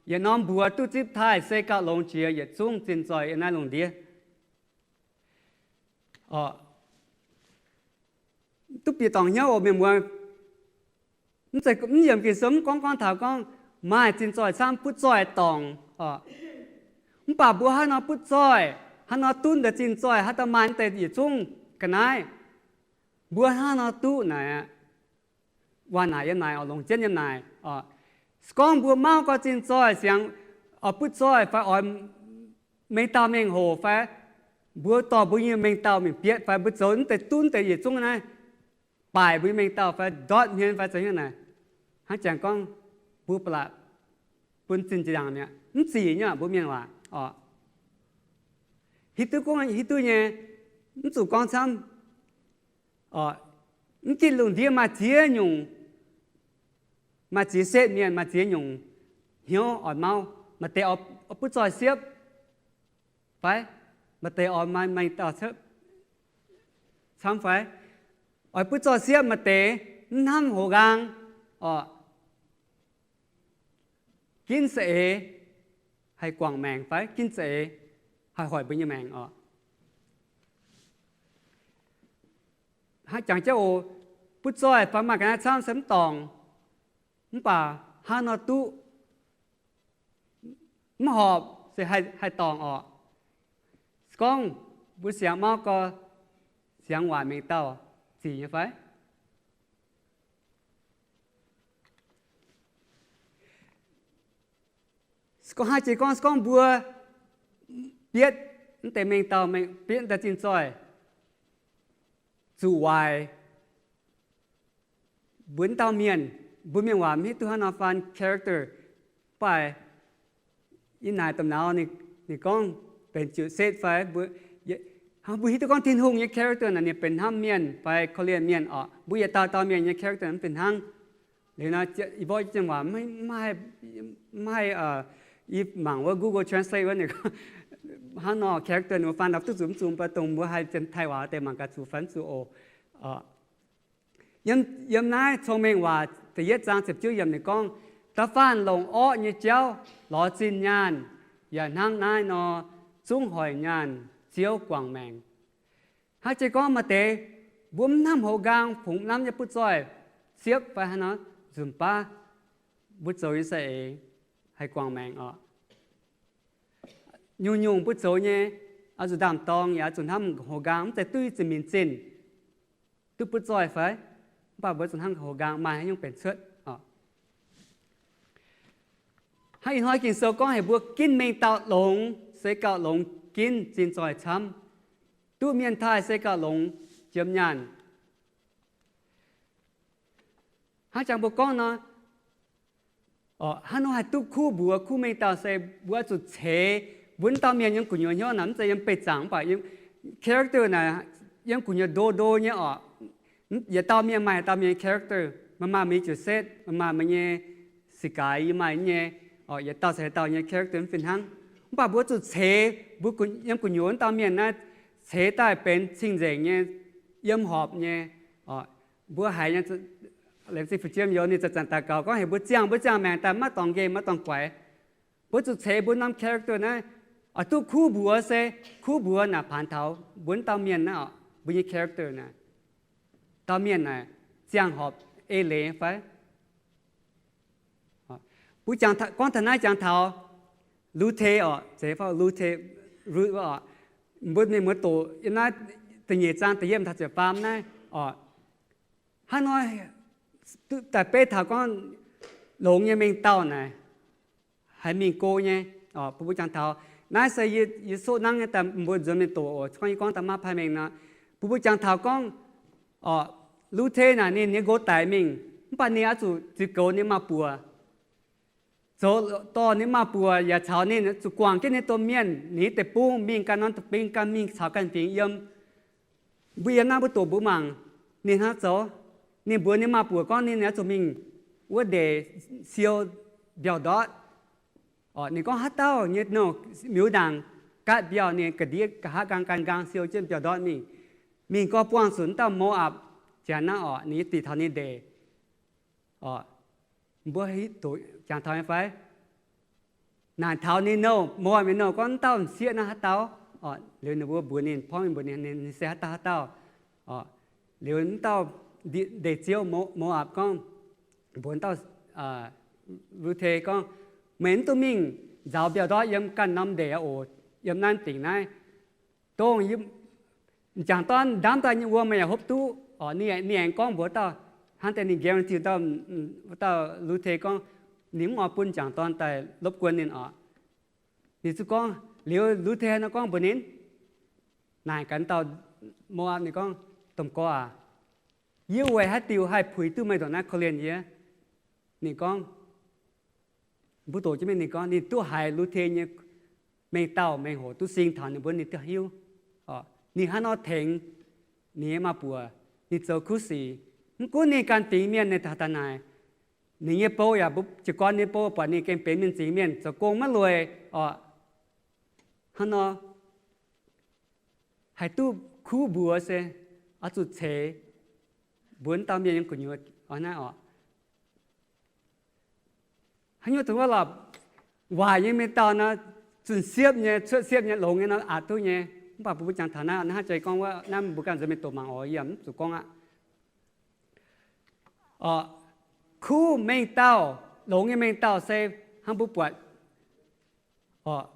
yietc norm mbuox duqv zipv taaih se gauh longx jiex yietc zungv zinh zoih yiem naaiv lungh ndiev. Duqv bieqc dorngc hnyouv oc mienh muoz. Mv zeiz mv yiemc Ging-Sou mv gorngv gorngv taux gorngv maaih zinh zoih camv butv zoih dorngc oc. Mv baac mbuo haaix nor butv zoih, haaix nor duqv deix zinh zoih, haaix dauh maaih deix yietc zungv ga'naaiv, mbuo haaix nor duqv naaic aqv. Waac naaic yiem naaic oc, longc jienv yiem naaic oc. Se gorngv mbuo mauv gorx zinh zoih siangx, oix butv zoih fai oix mengh dauh mengh hoc fai mbuo dorh mbuo nyei mengh dauh mingh bietv fai mbuo zoux mv deix duqv deix yietc zungv naaiv, baaic mbuo nyei mengh dauh fai ndortv hmien fai zoux hnyouv naaic, hnangv jangx gorngv mbuo ba'laqc bun zinh ziangx mi'aqv, mv zic nyei mbuo mienh waac oc. Hiuv duqv gorngv hiuv duqv nyei, mv zuqc gorngv camv. Mv ginv lungh ndiev maaih ziex nyungc, maaih ziex setv mienh, maaih ziex nyungc hnyouv oix mauv. Maaih deix oix butv zoih siepv fai maaih deix oix maaih mengh dauh camv fai oix butv zoih siepv, maaih deix mv hnamv houx nqaang oc, ginv za'eix haih guangc maengc fai ginv za'eix haih hoic mbuo nyei maengc oc. Hnangv jangx jienv oc, butv zoih fai maaih ga'naaiv camv se mv dorngc, mv baac hnangv nor duqv mv horpc se haih dorngc oc. Se gorngv mbuo siangx mauv gorx, siangx waaic mengh dauh zic nyei fai? Se gorngv haaix jiex gorngv se gorngv mbuo bietv mv deix mengh dauh, bietv mv deix zinh zoih, zuqc waaic mbuo wuov dauh mienh, mbuo mienh waac mv hiuv duqv hnangv nor faan character. Mv baac yiem naaic domh nauz ninh gorngv benx ziouc setv fai mbuo hiuv duqv gorngv Tin-Hungh nyei character naaic ninh benx hnamv mienh fai korv-lienh mienh oc. Mbuo yietc dauh dauh mienh nyei character mv fih hnangv. Liuz nor, i mborqv jienv waac mv haih, yie mangc wuov Google Translate wuov ninh gorngv hnangv nor character ninh mbuo faan dapv duqv zuqc mv zuqc, mv baac dongh mbuo haih Janx-Taiv waac deix mangc gaax zuqc fai mv zuqc oc. Yiem naaiv Cong-Mengh Waac da'yietv zaang ziepc juov yiemc ninh gorngv, da'faanh longc orqv nyei jauv lorz zinh nyaanh, yaac hnangv naaiv nor zungv hoic nyaanh Ziouv guangc maengc. Hnangv jiex gorngv maaih deix mbuo mv hnamv houx nqaang, fungx mv lamh nyei butv zoih siepv fai haaix nor, nzunc baav mbuo zoux nyei za'eix haih guangc maengc oc. Nyungc-nyungc mbuo zoux nyei, oix zuqc ndaam-dorng yaac oix zuqc hnamv houx nqaang, mv zeiz duqv ih zanc minc zinh duqv butv zoih fai, mv baac mbuo zuqc hnamv houx nqaang maaih haaix nyungc benx cuotv oc. Hnangv ih hnoi Ging-Sou gorngv heuc mbuo ginv mengh dauh longx se gauh longx ginv zinh zoih camv. Duqv mienh taaih se gauh longx jiem nyaanh. Hnangv jangx mbuo gorngv nor, hnangv nor haih duqv kuv mbuox, kuv mengh dauh se mbuo zuqc ceix mbuo wuov dauh mienh yiem gu'nyuoz hnyouv naaic, mv zeiz yiem beih zaangc mv baac character naaic yiem gu'nyuoz ndo ndo nyei oc. Yietc dauh mienh maaih yietc dauh mienh nyei character, maaih maaih meih ziouc setv, maaih maaih meih nyei sic gaaix, yie maaih nyei, yietc dauh caux yietc dauh nyei character mv fih hnangv. Mv baac mbuo zuqc ceix mbuo yiem gu'nyuoz wuov dauh mienh naaiv ceix daaih benx cing-nzengc nyei, yiem horpc nyei. Mbuo haiz nyei, laengz zingh fu'jueiv youz ninh zanc-zanc daux gaux gorngv heuc mbuo ziangh, mbuo ziangh maengc daaih maiv dorngc nqemh maiv dorngc guaix. Mbuo zuqc ceix mbuo norm character naaiv oix duqv kuv mbuox se, kuv mbuox naaic paanx taux mbuo wuov dauh mienh naaiv oc, mbuo nyei character naaic, dauh mienh naaic ziangh horpc eix leiz fai. Mbuo gorngv taux naaiv jangx taux Lu^te oc, zeiz Lu^te, Ruth oc. Mbuo mienh muoz doqc yiem naaiv da'nyeic zaang da'yietv taux ziepc faam naaiv oc. Hnangv nor daaih beiv taux gorngv longx nyei mengh dauh naaic haiz mingh go nyei. Bun mbuo jangx taux naaiv se yie soqv nangv nyei daaih mbuo nzuonx mingh doqc oc, gorngv yie gorngv daaih maiv paih mengh nor. Bun mbuo jangx taux gorngv Lu^te naaic ninh nyei nqox daic mingh, mv baac ninh oix zuqc ziux goux ninh maa-buoc, zoux dorh ninh maa-buoc yaac caux ninh zuqc guangc jienv ninh domh mienh, ninh deic-bung mingh ganh norm deic-bung ganh mingh caux ganh fingx yiem. Mbuo yiem naaiv mbuo doqc mbuo mangc ninh hnangv zoux. Ninh mbuox ninh maa-buoc gorngv ninh oix zuqc mingh wuov ndeic siou mbiauh ndortv. Orqc, ninh gorngv haaix dauh nyei nouh miuz ndaangc gaatv mbiauh, ninh ga'ndiev nqa'haav nqaang gan nqaang siou jienv mbiauh ndortv mingh. Mingh gorx buangh zuqc wuov dauh Mo^apc janx naaiv orqc, ninh nyei dingc taux ninh ndeic. Orqc, mbuo hiuv duqv jangx taux nyei fai? Naaic taux ninh nouh, Mo^apc mienh nouh gorngv, wuov dauh m'sieqv naaiv haaix dauh? Orqc, liuz ninh mbuo mbuox ninh, porv mingh mbuox ninh, ninh se haaix dauh haaix dauh. Orqc, liuz wuov dauh ndeic-ziouv Mo^apc gorngv, mbuox wuov dauh Lu^te gorngv, meih mv dungx mingh nzaaux mbiauh ndortv yiem ganh norm ndeic oc, yiem naaiv dingc naaiv. Dongh m'jangc dorn ndamv daaih nyei wuom meih yaac hopv duqv. Orqc, ninh aengx gorngv mbuox dauh, hnangv deix ninh nqemh ziux dauh, dauh Lu^te gorngv, ninh mv oix bun m'jangc dorn daaih lopv guon ninh orqc. Ninh zuqc gorngv, liuz Lu^te haaix nor gorngv mbuox ninh? Naaic gaax dauh Mo^apc, ninh gorngv, Domh gorx aac, yie weic haaix diuc haih puix duqv meih ndongc naaiv korv-lienh yie? Ninh gorngv, mbuo doqc jienv mingh, ninh gorngv ninh duqv haiz Lu^te nyei mengh dauh mengh hoc duqv sing taux ninh mbuo, ninh duqv hiuv. Ninh hnangv nor tengx ninh nyei maa-buoc, ninh zoux kuv sic. Mv gunv ninh ganh fingx mienh, ninh taux daaih naaic, ninh nyei bou yaac mbuo jiez gorn nyei bou buatc ninh gengh benx mienh zingx mienh, zoux gong maiv lueic orqc. Hnangv nor haih duqv kuv mbuox se oix zuqc ceix mbuo wuov dauh mienh nyei gu'nyuoz naaiv orqc. Haaix nyungc dongh wuov lorqc, waaic nyei mengh dauh nor, zunh siepv nyei, cuotv siepv nyei, longx nyei nor aqc duqv nyei. Mv baac mbuo jangx taux naaiv, naaiv hnangv jiex gorngv wuov, naaiv mbuo ganh nzuonx mingh doqc mangc oc, yie mv zuqc gorngv aqv. Orqc, kuv mengh dauh, longx nyei mengh dauh se hnangv mbuo buatc orqc,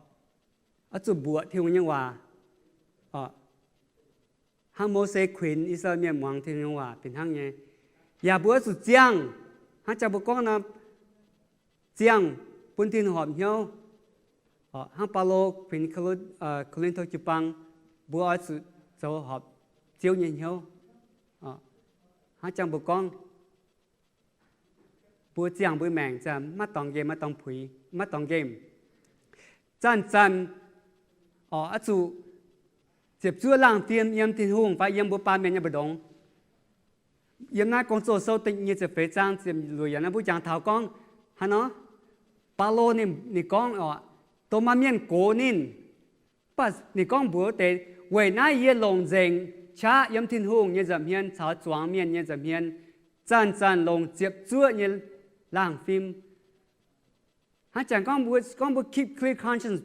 oix zuqc mbuoqc Tin-Hungh nyei waac orqc. Hnangv Mose kuinx I^saa^laa^en Mienh muangx Tin-Hungh nyei waac fih hnangv nyei. Yaac mbuo oix zuqc ziangh, hnangv jang mbuo gorngv nor, ziangh bun Tin-Hungh horpc hnyouv. Hnangv Baulo kuinx Ko^lin^to jiu-baang, mbuo oix zuqc zoux horpc Ziouv nyei hnyouv. Hnangv jang mbuo gorngv, mbuo ziangh mbuo maengc maiv dorngx nqemh, maiv dorngx puix, maiv dorngx nqemh. Zanc-zanc oix zuqc ziepc zuoqv laangh fim yiem Tin-Hungh fai yiem mbuo baamh mienh nyei mbu'ndongx. Yiem naaiv Gong-Zoh sou da'nyeic ziepc feix zaang ziepc luoqc yiemc naaiv mbuo jangx taux gorngv haaix nor, Baulo ninh gorngv oc, dongh maaih mienh gox ninh. Mv baac ninh gorngv mbuox wuov deix, weic naaiv yie longc nzengc qaqv yiem Tin-Hungh nyei nza'hmien caux zuangx mienh nyei nza'hmien zanc-zanc longc ziepc zuoqv nyei laangh fim. Hnangv jangx gorngv mbuo, gorngv mbuo keep clear conscience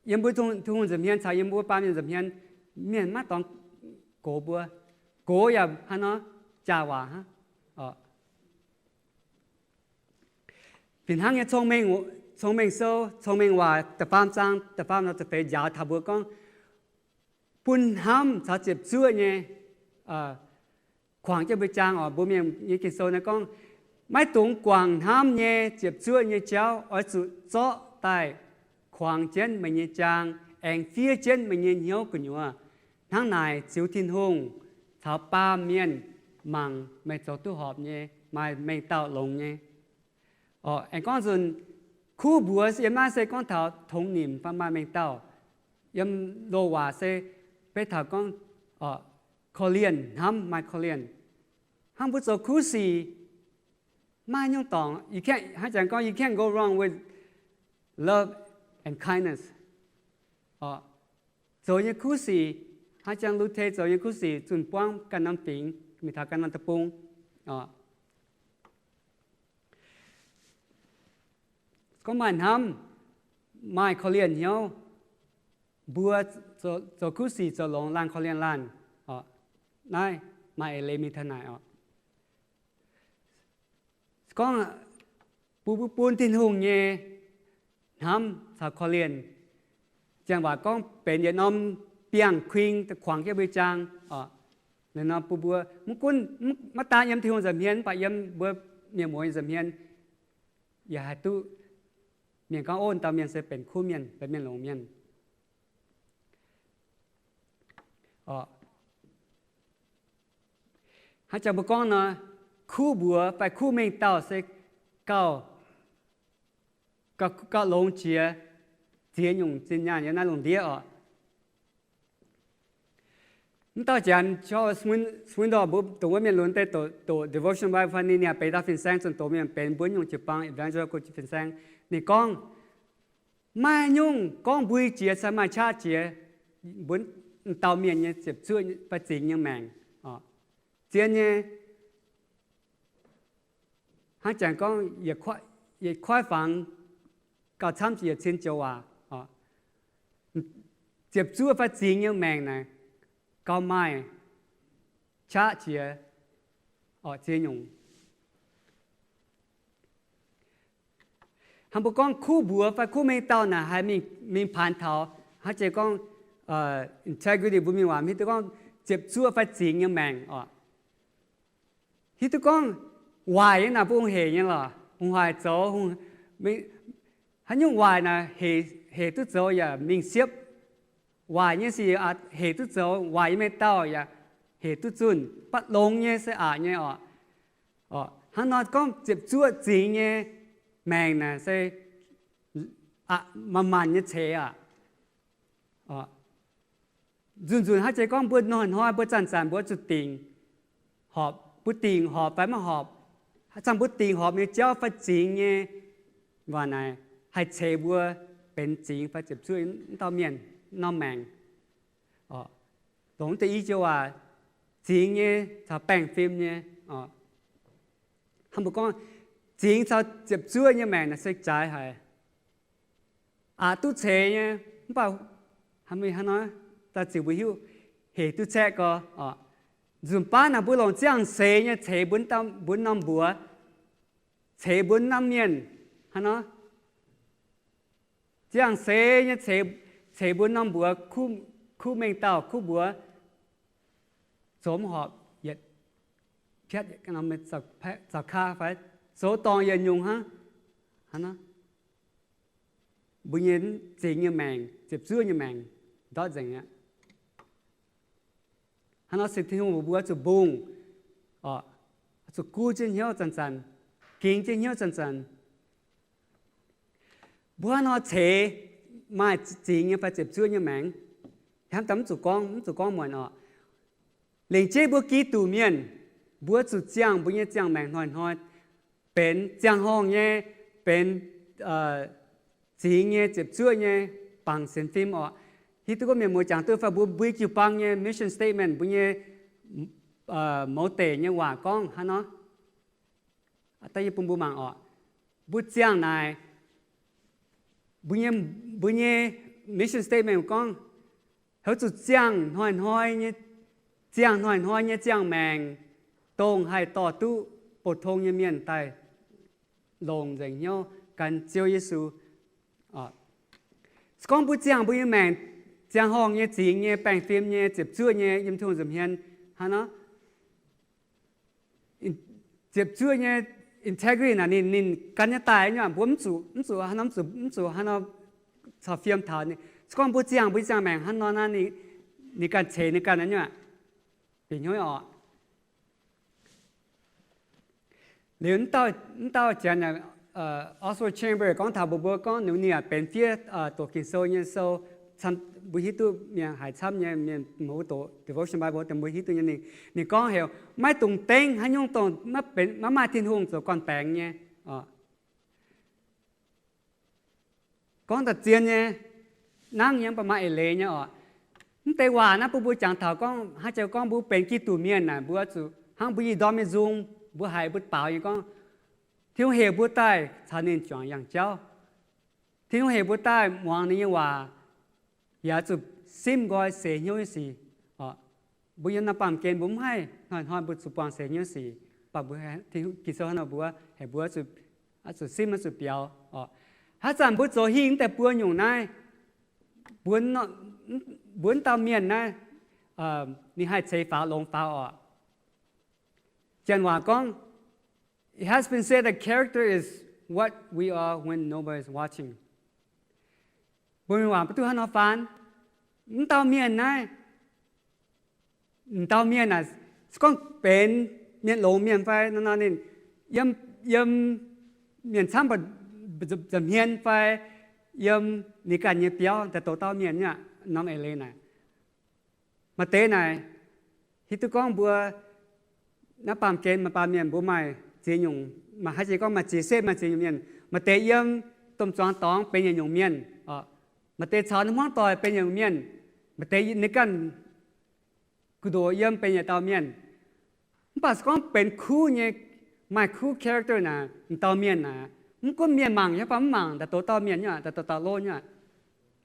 yiem mbuo Tin-Hungh nza'hmien caux yiem mbuo baamh mienh nza'hmien, mienh maiv dorngx gox mbuo. Gox yaac haaix nor, jaax waac hnangv. Fih hnangv nyei, Cong-Mengh Sou, Cong-Mengh Waac da'faam zaang da'faam ziepc feix njaaux taux mbuo gorngv, bun hnamv caux ziepc zuoqv nyei kuangx jienv mbuo jaang oc. Mbuo Mienh nyei Ging-Sou naaiv gorngv, maiv dungx guangc hnamv nyei ziepc zuoqv nyei jauv, oix zuqc zorqv daaih kuangx jienv meih nyei jaang, aengx fiev jienv meih nyei hnyouv gu'nyuoz. Hnangv naaic ziux Tin-Hungh caux baamh mienh mangc meih zoux duqv horpc nyei, maaih mengh dauh longx nyei. Orqc, aengx gorngv nzunc kuv mbuox yiem naaiv se gorngv taux tongx nimc fai maaih mengh dauh. Yiem loz-waac se beiv taux gorngv korv-lienh, hnamv maaih korv-lienh. Hnangv mbuo zoux kuv sic, maiv nyungc dorngc, hnangv jangx gorngv, you can't go wrong with love and kindness. Orqc, zoux nyei kuv sic, hnangv jangx Lu^te zoux nyei kuv sic zunh buangv ganh norm fingx mingh taux ganh norm deic-bung. Orqc, gorngv maaih hnamv, maaih korv-lienh hnyouv, mbuo zoux kuv sic zoux longx laanh korv-lienh laanh. Orqc, naaiv maaih eix leiz mingh taux naaic orqc. Gorngv bun, bun Tin-Hungh nyei hnamv caux korv-lienh, janx waac gorngv benx yietc norm biangh kuing kuangx jienv mbuo jaang. Orqc, naaiv norm bun mbuo mv gunv, maiv daan yiem Tin-Hungh nza'hmien, mv baac yiem mbuo mienh muoz nza'hmien yaac haih duqv mienh gorngv, ov, dauh mienh se benx kuv mienh, benx mienh longx mienh. Orqc, hnangv jangx mbuo gorngv nor, kuv mbuox fai kuv mengh dauh se gauh, gauh longx jiex ziex nyungc zinh nyaanh yiem naaiv lungh ndiev orqc. Mv dauh Janx, Charles Swin-, Swindoll, mbuo dongh wuov mienh lunx deix doqc, doqc devotion Bible fai ninh, ninh yaac benx dauh fin-saeng, zunh doz mienh benx mbuo nyungc jiu-baang evangelical fin-saeng. Ninh gorngv, Maiv nyungc gorngv mbui jiex caux maaih qaqv jiex mbuo dauh mienh nyei ziepc zuoqv fai zingx nyei maengc. Zien nyei, hnangv jangx gorngv yietc koiv fangx gauh camv jiex yietc cin joux waac. Ziepc zuoqv fai zingx nyei maengc naaic gauh maaih qaqv jiex ziex nyungc. Hnangv mbuo gorngv kuv mbuox fai kuv mengh dauh naaic haih mingh paanx taux, hnangv jiex gorngv integrity mbuo mingh waac hiuv duqv gorngv ziepc zuoqv fai zingx nyei maengc oc. Hiuv duqv gorngv waaic nyei naaic mbuo hungh heic nyei lorqc, hungh waaic zoux, haaix nyungc waaic naaic hec duqv zoux yaac mingh siepv. Waaic nyei sic hec duqv zoux, waaic nyei mengh dauh yaac hec duqv zunh, mv baac longx nyei se aqc nyei oc. Hnangv nor gorngv ziepc zuoqv zingx nyei maengc naaic se aqc manc-manc nyei ceix aqv. Nzunc-nzunc hnangv jiex gorngv mbuo hnoi-hnoi mbuo zanc-zanc mbuo zuqc dingc horpc, mbuo dingc horpc fai maiv horpc. Haaix zanc mbuo dingc horpc nyei jauv fai zingx nyei waac naaic haih ceix mbuo benx zingx fai ziepc zuoqv wuov dauh mienh norm maengc. Longc deix i joux waac, zingx nyei caux baengh fim nyei. Hnangv mbuo gorngv zingx caux ziepc zuoqv nyei maengc naaic se jaaix haic. Aqc duqv ceix nyei, mv baac hnangv nor daaih ziux mbuo hiuv hec duqv caeqv gau. Nzunc baav naaic mbuo longc ziangh seix nyei ceix mbuo norm mbuox, ceix mbuo norm mienh. Hnangv nor ziangh seix nyei ceix mbuo norm mbuox, kuv mengh dauh kuv mbuox zoux mv horpc, yietc piatv zaux kaa fai zoux dorngc yietc nyungc hnangv. Hnangv nor mbuo nyei zingx nyei maengc, ziepc zuoqv nyei maengc ndortv nzengc aqv. Hnangv nor se Tin-Hungh mbuox mbuo zuqc mbungh, zuqc gu jienv hnyouv zanc-zanc, gingx jienv hnyouv zanc-zanc. Mbuo hnangv nor ceix maaih zingx nyei fai ziepc zuoqv nyei maengc, hnamv daaih mv zuqc gorngv, mv zuqc gorngv muonc oc. Lengc jeiv mbuo Giduc mienh, mbuo zuqc ziangh mbuo nyei ziangh maengc hnoi-hnoi benx ziangh horngh nyei, benx zingx nyei, ziepc zuoqv nyei, bangc sienx fim oc. Hiuv duqv gorngv mienh muoz jangx duqv fai mbuo, mbuo jiu-baang nyei mission statement, mbuo nyei mouz deic nyei waac gorngv hnangv nor. Da'yietv bun mbuo mangc oc. Mbuo ziangh naaic, mbuo nyei, mbuo nyei mission statement gorngv, heuc zuqc ziangh hnoi-hnoi nyei, ziangh hnoi-hnoi nyei ziangh maengc, dongh haih dorh duqv pou-tong nyei mienh daaih longc nzengc hnyouv gan Ziouv Yesu. Se gorngv mbuo ziangh mbuo nyei maengc, ziangh horngh nyei, zingx nyei, baengh fim nyei, ziepc zuoqv nyei yiem Tin-Hungh nza'hmien hnangv nor, ziepc zuoqv nyei integrity naaic ninh, ninh gan nyei daaih nyei, mbuo mv zuqc, mv zuqc hnangv nor, mv zuqc, mv zuqc hnangv nor caux fiem taux ninh. Se gorngv mbuo ziangh mbuo nyei ziangh maengc hnangv nor naaiv, ninh ganh ceix ninh ganh nyei aqv. Bieqc hnyouv oc. Liuz mv dauh janx, Oswald Chambers gorngv taux mbuo, mbuo gorngv ninh, ninh benx fiev doqc Ging-Sou nyei sou, mbuo hiuv duqv mienh haiz camv nyei, mienh mbuo doqc devotion Bible dongh mbuo hiuv duqv nyei. Ninh gorngv heuc maiv dungx dengv haaix nyungc dongh maiv maaih Tin-Hungh zoux gorn-baengx nyei. Gorngv da'zien nyei, nangv nyei, mv baac maaih eix leiz nyei oc. Mv deix waac naaiv bun mbuo jangx taux gorngv, hnangv jiex gorngv mbuo benx Giduc mienh naaic, mbuo zuqc hnangv mbuo nyei ndorm nyei nzung, mbuo haiz mbuo baaux nyei gorngv, Tin-Hungh heuc mbuo daaih caux ninh juangc yangh jauv. Tin-Hungh heuc mbuo daaih muangx ninh nyei waac, yaac zuqc simv nqoi seix hnyouv nyei sic. Mbuo yiem naaiv baamh gen mbuo mv haih hnoi-hnoi mbuo zuqc buangh seix hnyouv sic, mv baac mbuo, Ging-Sou hnangv nor mbuox, heuc mbuo zuqc simv, zuqc biaux oc. Haaix zanc mbuo zoux hingh deix buo nyungc naaiv, mbuo, mbuo dauh mienh naaiv, ninh haih ceix faaux longx faaux oc. Janx waac gorngv, it has been said that character is what we are when nobody is watching. Mbuo mienh waac mv duqv hnangv nor faan. Mv dauh mienh naaiv, mv dauh mienh naaic, se gorngv benx mienh longx mienh fai nor, ninh yiem, yiem mienh camv nza'hmien fai yiem ninh ganh nyei biauv daaih douc dauh mienh nyei aqv, norm eix leiz naaic. Maaih deix naaic, hiuv duqv gorngv mbuo naaiv baamh gen maaih baamh mienh mbuo maaih ziex nyungc, maaih haaix jiex gorngv maaih ziex setv, maaih ziex nyungc mienh. Maaih deix yiem domh zuangx dorngx benx yietc nyungc mienh. Maaih deix caux ninh hmuangv doic benx yietc nyungc mienh, maaih deix ninh ganh gu'ndoqc yiem benx yietc dauh mienh. Mv baac se gorngv benx kuv nyei, maaih kuv character naaic, m'dauh mienh naaic, mv gunv mienh mangc nyei fai mv mangc, daaih douz dauh mienh nyei aqv, daaih douz dauh lov nyei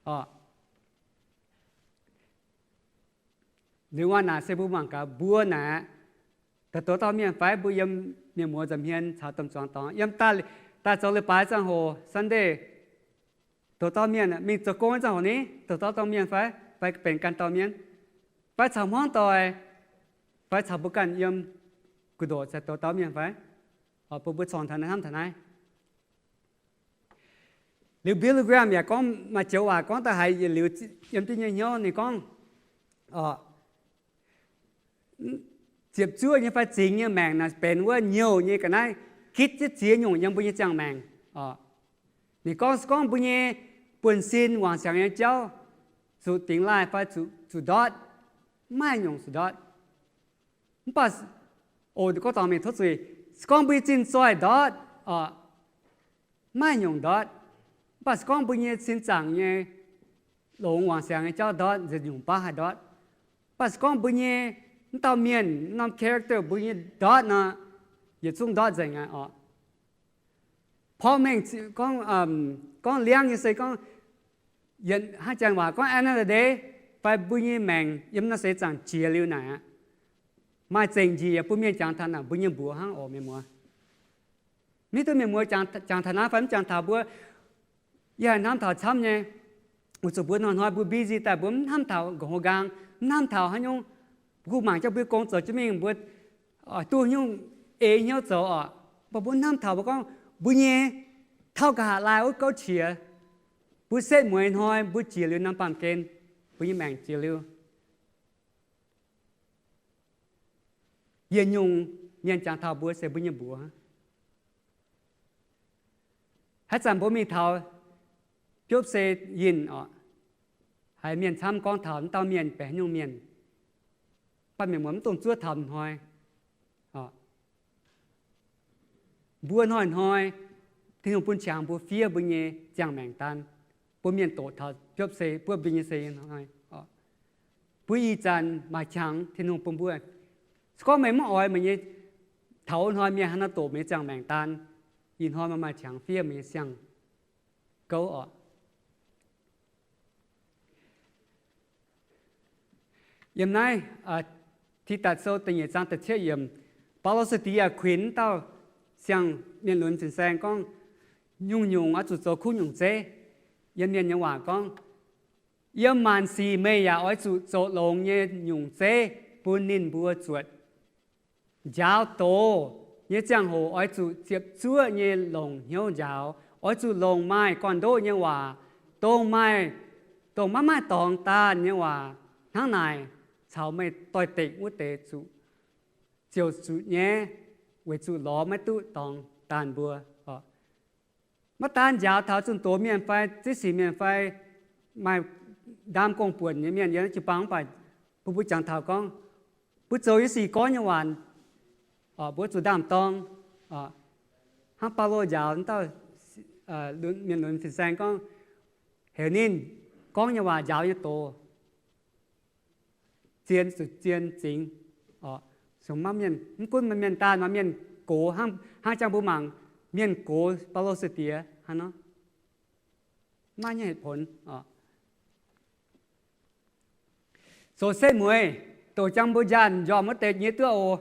aqv. Liuz wuov naaic se mbuo mangc gaax mbuo naaic, daaih douz dauh mienh fai mbuo yiem mienh muoz nza'hmien caux domh zuangx dorngx yiem daaih zoux leiz-baaix ziangh hoc Sunday, douz dauh mienh mingh zoux gong nyei ziangh hoc ni, douz dauh dauh mienh fai, fai benx ganh dauh mienh, fai caux hmuangv doic, fai caux mbuo ganh yiem gu'ndoqc se douz dauh mienh fai, bun mbuo corng taux naaiv hnamv taux naaiv. Liuz Billy Graham yaac gorngv maaih joux waac gorngv daaih haiz yietc liuz yiem jienv nyei hnyouv. Ninh gorngv, ziepc zuoqv nyei fai zingx nyei maengc naaic benx wuov nyouh nyei ga'naaiv gitv jienv ziex nyungc yiem mbuo nyei ziangh maengc. Ninh gorngv se gorngv mbuo nyei buonv-sin wangc siangx nyei jauv zuqc dingx laaih fai zuqc ndortv, maiv nyungc zuqc ndortv. Mv baac, o, gorngv dorngc mingh tov zuiz, se gorngv mbuo nyei zinh zoih ndortv, maiv nyungc ndortv. Mv baac se gorngv mbuo nyei sin zaangc nyei longx wangc siangx nyei jauv ndortv, nziex nyungc baav haih ndortv. Mv baac se gorngv mbuo nyei mv dauh mienh norm character mbuo nyei ndortv nor, yietc zungv ndortv nzengc aqv oc. Porv mengh gorngv liangv nyei se gorngv, yietc hnangv janx waac gorngv end of the day, fai mbuo nyei maengc yiem naaiv seix zaangc jiex liuz naaic aqv, maaih zengc njiec yaac bun mienh jangx taux naaic mbuo nyei mbuox hnangv oc, mienh muoz. Mv hiuv duqv mienh muoz jangx taux naaiv fai mv jangx taux mbuo, yie haih hnamv taux camv nyei. Weic zuqc mbuo hnoi-hnoi mbuo busy daaih, mbuo mv hnamv taux nqox hlo nqaang, mv hnamv taux haaix nyungc. Mbuo mangc jangx mbuo gong zoux jienv mingh, mbuo oix duqv nyungc ei hnyouv zoux oc, mv baac mbuo mv hnamv taux mbuo gorngv mbuo nyei tauv nqa'haav laai wuov gouv qiex, mbuo setv mueiz hnoi mbuo jiex liuz norm baamh gen, mbuo nyei maengc jiex liuz, yietc nyungc mienh jangx taux mbuo se mbuo nyei mbuox. Haaix zanc mbuo mingh taux biopv-se yinh oc, haiz mienh camv gorngv taux wuov dauh mienh benx haaix nyungc mienh, mv baac mienh muoz mv dungx zuov taux hnoi. Mbuo hnoi-hnoi Tin-Hungh bun qangx mbuo fiev mbuo nyei ziangh maengc daan, bun mienh doqc taux biopv-se, buov mbuo nyei se hnoi. Mbuo ih zanc maaih qangx Tin-Hungh bun mbuo. Se gorngv meih mv oix meih nyei, taux wuov hnoi mienh haaix nor doqc meih nyei ziangh maengc daan, ih hnoi meih maaih qangx fiev meih nyei siang-gouv oc. Yiem naaiv Tidatc Sou da'nyeic zaang da'cietv yiemc, Baulo se diex yaac kuinx wuov dauh siang-mienh lunx fin-saeng gorngv, nyungc-nyungc oix zuqc zoux kuv nyungc zeiv. Yiem mienh nyei waac gorngv, yiem maanc sic meih yaac oix zuqc zoux longx nyei nyungc zeiv bun ninh mbuo zuotc. Njaaux doz nyei ziangh hoc oix zuqc ziepc zuoqv nyei longc hnyouv njaaux. Oix zuqc longc maaih gorn-ndoqv nyei waac, dongh maaih, dongh maiv maaih dorngx daanh nyei waac hnangv naaic caux meih doix-dekc wuov deix zuqc ziouc zuqc nyaiv, weic zuqc lorz maiv duqv dorngx daanh mbuo. Maiv daan njaaux taux zunh doz mienh fai ziex sic mienh fai maaih ndaam gong-buonc nyei mienh yiem jiu-baang, mv baac bun mbuo jangx taux gorngv, mbuo zoux nyei sic, gorngv nyei waac, mbuo zuqc ndaam-dorng. Hnangv Baulo njaaux wuov dauh mienh lunx fin-saeng gorngv, heuc ninh gorngv nyei waac njaaux nyei doz zien zuqc zien zingx. Mv gunv maaih mienh daanh, maaih mienh gox, hnangv jang mbuo mangc mienh gox Baulo se diex hnangv nor, maiv nyei เหตุผล. Zoux setv mueiz, doqc jang mbuo njaanh njormh wuov deix nyie duqv oc.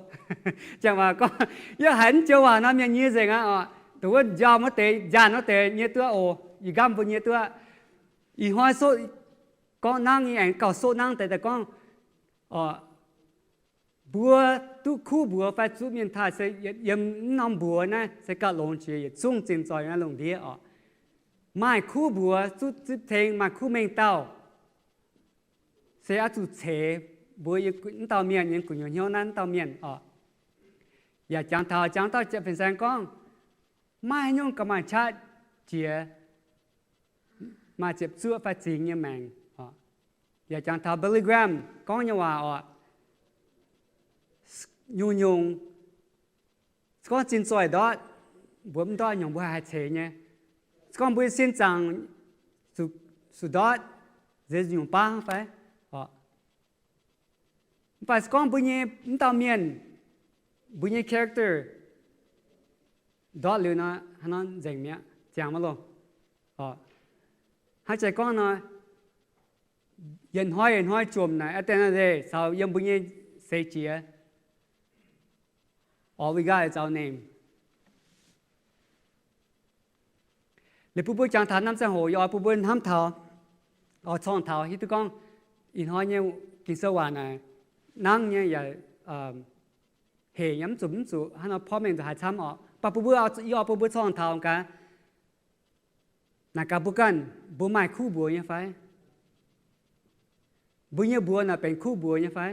Jang waac gorngv, yie haiz mv joux waac nor mienh nyie nzengc aqv oc. Doqc wuov njormh wuov deix, njaanh wuov deix nyie duqv oc. Ih nqamv mbuo nyie duqv. Ih hnoi soqv gorngv nangv, yie aengx gauh soqv nangv deix daaih gorngv, mbuo duqv kuv mbuox fai zuqv mienh taaih se yiem mv norm mbuox naaiv se gauh longx jiex yietc zungv zinh zoih naaiv lungh ndiev oc. Maaih kuv mbuox zuqv zipv teng, maaih kuv mengh dauh se oix zuqc ceix mbuo mv dauh mienh nyei gu'nyuoz hnyouv naaiv mv dauh mienh oc. Yaac jangx taux jangx dauh fin-saeng gorngv, maiv haaix nyungc gauh maaih qaqv jiex maaih ziepc zuoqv fai zingx nyei maengc. Yaac jangx taux Billy Graham gorngv nyei waac oc, nyungc-nyungc, se gorngv zinh zoih ndortv, mbuo mv ndortv nyungc mbuo haih ceix nyei. Se gorngv mbuo nyei sin zaangc zuqc sux ndortv, nzeix nyungc baav fai? Mv baac se gorngv mbuo nyei, mv dauh mienh, mbuo nyei character ndortv liuz nor, haaix nor nzengc mi'aqv, ziangx maiv longx. Hnangv jiex gorngv nor, yietc hnoi yietc hnoi jomc naaic, at the end of the day caux yiem mbuo nyei seix jiex, or we got its own name. Liuz bun mbuo jangx taux norm ziangh hoc, yie oix bun mbuo hnamv taux, oix corngh taux hiuv duqv gorngv ih hnoi nyei Ging-Sou waac naaic nangv nyei yaac hec nyei, mv zuqc, mv zuqc hnangv nor porv mengh nzuqc haaix camv orqc. Mv baac bun mbuo, yie oix bun mbuo corngh taux gaax, naaic gaax mbuo ganh, mbuo maaih kuv mbuox nyei fai? Mbuo nyei mbuox naaic benx kuv mbuox nyei fai?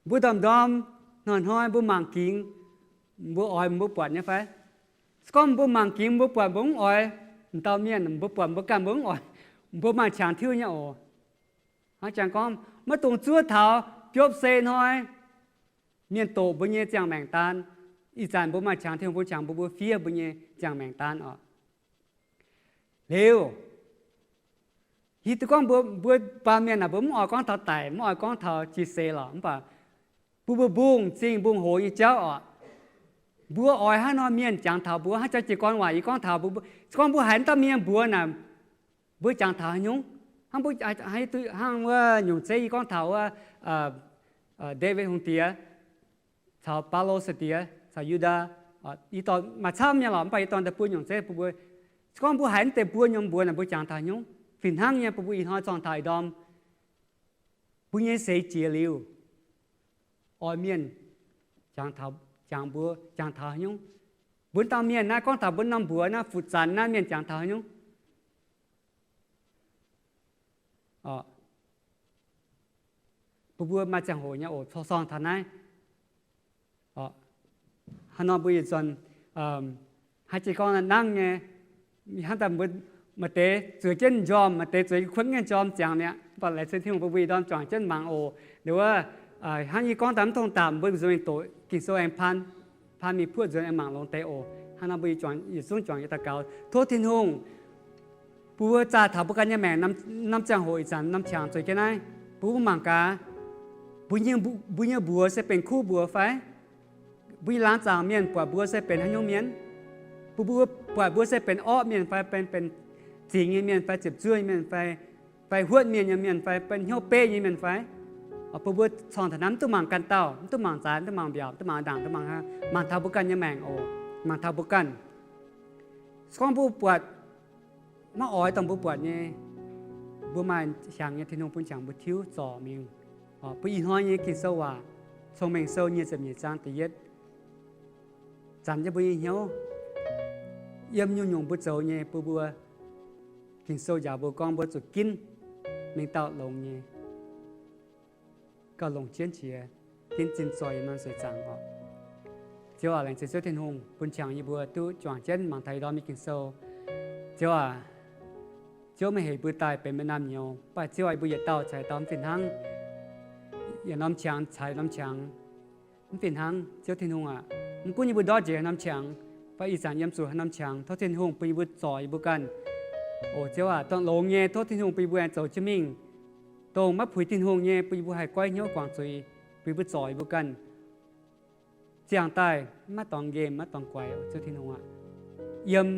Mbuo ndorm-ndorm, hnoi-hnoi mbuo mangc gingx, mbuo oix mbuo buatc nyei fai? Se gorngv mbuo mangc gingx mbuo buatc mbuo mv oix, m'dauh mienh mbuo buatc mbuo ganh mbuo mv oix, mbuo maaih qangx tiuv nyei oc. Hnangv jangx gorngv maiv dungx zuov taux biopv sei hnoi mienh doqc mbuo nyei ziangh maengc daan. Ih zanc mbuo maaih qangx, Tin-Hungh bun qangx mbuo, mbuo fiev mbuo nyei ziangh maengc daan oc. Liuz, hiuv duqv gorngv mbuo, mbuo baamh mienh naaic mbuo mv oix gorngv taux daic, mv oix gorngv taux jiex seix lorqc, mv baac bun mbuo mbungh zingh mbungh hoz nyei jauv oc. Mbuo oix haaix nor mienh jangx taux mbuo, hnangv jauv jiez gorn waac yie gorngv taux mbuo, se gorngv mbuo haiz mv dauh mienh mbuox naaic, mbuo jangx taux haaix nyungc? Hnangv mbuo, hnangv wuov nyungc zeiv yie gorngv taux wuov Ndaawitv Hungh Diex caux Baulo sai-diex caux Yu^ndaa, yie dorh maaih camv nyei lorqc, mv baac yie dorh daaih buo nyungc zeiv bun mbuo. Se gorngv mbuo haiz mv deix buo nyungc mbuox naaic, mbuo jangx taux haaix nyungc? Fih hnangv nyei, bun mbuo ih hnoi corngh taux ih ndorm, mbuo nyei seix jiex liuz, oix mienh jangx, jangx mbuo jangx taux haaix nyungc? Mbuo dauh mienh naaiv gorngv taux mbuo norm mbuox naaiv, futv zanc naaiv mienh jangx taux haaix nyungc? Bun mbuo maaih ziangh hoc nyei oc, corngh taux naaiv. Hnangv nor mbuo yietc nzunc, hnangv jiex gorngv nangv nyei, hnangv daaih mbuo maaih deix zueiz jienv m'njormh, maaih deix zueiz kuotv jienv m'njormh ziangx mi'aqv. Mv baac laengz zingh Tin-Hungh bun mbuo ih ndorm juangc jienv mangc oc. Liuz wuov, hnangv yie gorngv daaih mv dongh daapc, mbuo nzuonx mingh doqc Ging-Sou aengx paan, paan mingh puoqv nzuonx aengx mangc longx deix oc. Hnangv nor mbuo yietc zungv juangc yietc daux gaux. Tov Tin-Hungh bun mbuo zaah taux mbuo ganh nyei maengc norm ziangh hoc ih zanc norm qangx zueiz jienv naaiv, bun mbuo mangc gaax, mbuo nyei mbuox se benx kuv mbuox fai? Mbuo nyei laangz zaangc mienh buatc mbuo se benx haaix nyungc mienh? Bun mbuo buatc mbuo se benx orqv mienh fai benx, benx zingx nyei mienh fai ziepc zuoqv nyei mienh fai, fai huotv mienh nyei mienh fai benx hnyouv beiv nyei mienh fai? Bun mbuo corngh taux naaiv, mv duqv mangc ganh dauh, mv duqv mangc zaaix, mv duqv mangc mbiaauc, mv duqv mangc ndaangc, mv duqv mangc haaix, mangc taux mbuo ganh nyei maengc oc. Mangc taux mbuo ganh. Se gorngv mbuo buatc maiv oix dongh mbuo buatc nyei, mbuo maaih hiaangx nyei, Tin-Hungh bun qangx mbuo tiuv zorc mingh. Bun ih hnoi nyei Ging-Sou waac, Cong-Mengh Sou nyic ziepc nyeic zaang da'yietv, zanc jienv mbuo nyei hnyouv. Yiem nyungc-nyungc mbuo zoux nyei, bun mbuo, Ging-Sou njaaux mbuo gorngv mbuo zuqc ginv mingh dauh longx nyei, gauh longc jienv qiex, ginv zinh zoih yiem norm seix zaangc oc. Ziouv aac, laengz zingh Ziouv Tin-Hungh bun qangx yie mbuo duqv juangc jienv mangc taux ih ndorm nyei Ging-Sou. Ziouv aac, Ziouv meih heuc mbuo daaih benx meih naamh nyouz, mv baac Ziouv aac, yie mbuo yietc dauh caux yietc dauh mv fih hnangv. Yietc norm qangx caux yietc norm qangx mv fih hnangv. Ziouv Tin-Hungh aac, mv gunv yie mbuo ndortv njiec haaix norm qangx, fai ih zanc yiem zuqc haaix norm qangx, tov Tin-Hungh bun yie mbuo zorc yie mbuo ganh. O Ziouv aac, dongh longx nyei, tov Tin-Hungh bun yie mbuo aengx zoux jienv mingh. Dongh maiv puix Tin-Hungh nyei, bun yie mbuo haih goiv hnyouv guangc zuiz, bun yie mbuo zorc yie mbuo ganh ziangh daaih maiv dorngx nqemh, maiv dorngx guaix, Ziouv Tin-Hungh aac. Yiem,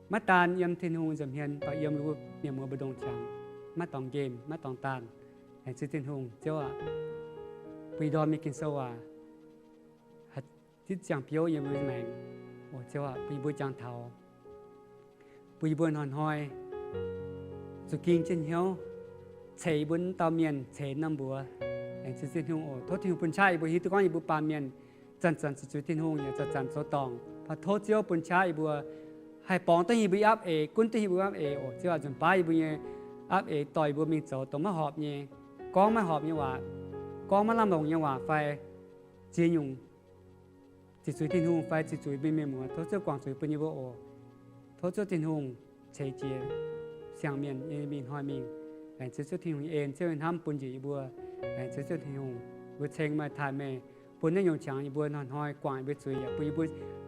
maiv daan yiem Tin-Hungh nza'hmien, mv baac yiem mbuo mienh muoz mbu'ndongx qangx maiv dorngx nqemh, maiv dorngx daanh. Laengz zingh Tin-Hungh, Ziouv aac, bun ih ndorm nyei Ging-Sou waac haih zipv ziangh biouv yiem mbuo nyei maengc. O Ziouv aac, bun yie mbuo jangx taux, bun yie mbuo hnoi-hnoi zuqc ging jienv hnyouv ceix yie mbuo wuov dauh mienh, ceix norm mbuox. Laengz zingh Tin-Hungh oc. Tov Tin-Hungh bun qaqv yie mbuo hiuv duqv gorngv yie mbuo baamh mienh zanc-zanc zuqc zuiz Tin-Hungh yaac zanc-zanc zoux dorngc. Tov Ziouv bun qaqv yie mbuo haih borngz duqv yie mbuo apv eix, gunv duqv yie mbuo apv eix oc. Ziouv aac, nzunc baav yie mbuo nyei apv eix dorh yie mbuo mingh zoux dongh maiv horpc nyei, gorngv maiv horpc nyei waac, gorngv maiv lamh longc nyei waac fai ziex nyungc ziqc zuiz Tin-Hungh fai ziqc zuiz mbuo mienh muoz. Tov Ziouv guangc zuiz bun yie mbuo oc. Tov Ziouv Tin-Hungh ceix jiez siang-mienh nyei mingh hnoi mingh. Laengz zingh Ziouv Tin-Hungh nyei en, Ziouv nyei hnamv bun njiec yie mbuo. Laengz zingh Ziouv Tin-Hungh, mbuo ceng meih, taaih meih, bun naaiv nyungc qangx yie mbuo hnoi-hnoi guangc yie mbuo zuiz, yaac bun yie mbuo,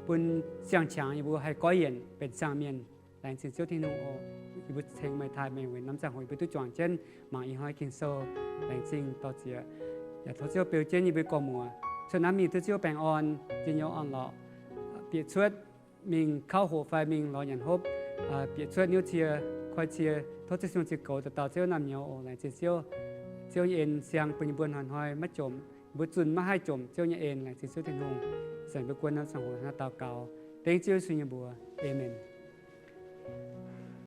bun siang-qangx yie mbuo haih goiv yienc benx siang-mienh. Laengz zingh Ziouv Tin-Hungh oc. Yie mbuo ceng meih taaih meih weic norm ziangh hoc yie mbuo duqv juangc jienv mangc ih hnoi Ging-Sou. Laengz zingh dorh zieqc. Yaac tov Ziouv beu jienv yie mbuo gorx-muoc cuotv hnamv mingh duqv Ziouv baengh orn, njien-youh orn-lorqc, bieqc cuotv mingh kauv hoqc fai mingh lorz nyanc hopv, bieqc cuotv niouv cie, koi cie, tov Ziouv Tin-Hungh ziex goux dauh dauh Ziouv naamh nyouz oc. Laengz zingh Ziouv. Ziouv nyei en siang bun yie mbuo hnoi-hnoi maiv jomc, yie mbuo zunh maiv haih jomc Ziouv nyei en. Laengz zingh Ziouv Tin-Hungh. Ih zanc mbuo guon norm ziangh hoc hnangv naaiv daux gaux dengv Ziouv Yesu nyei mbuox. Aamen.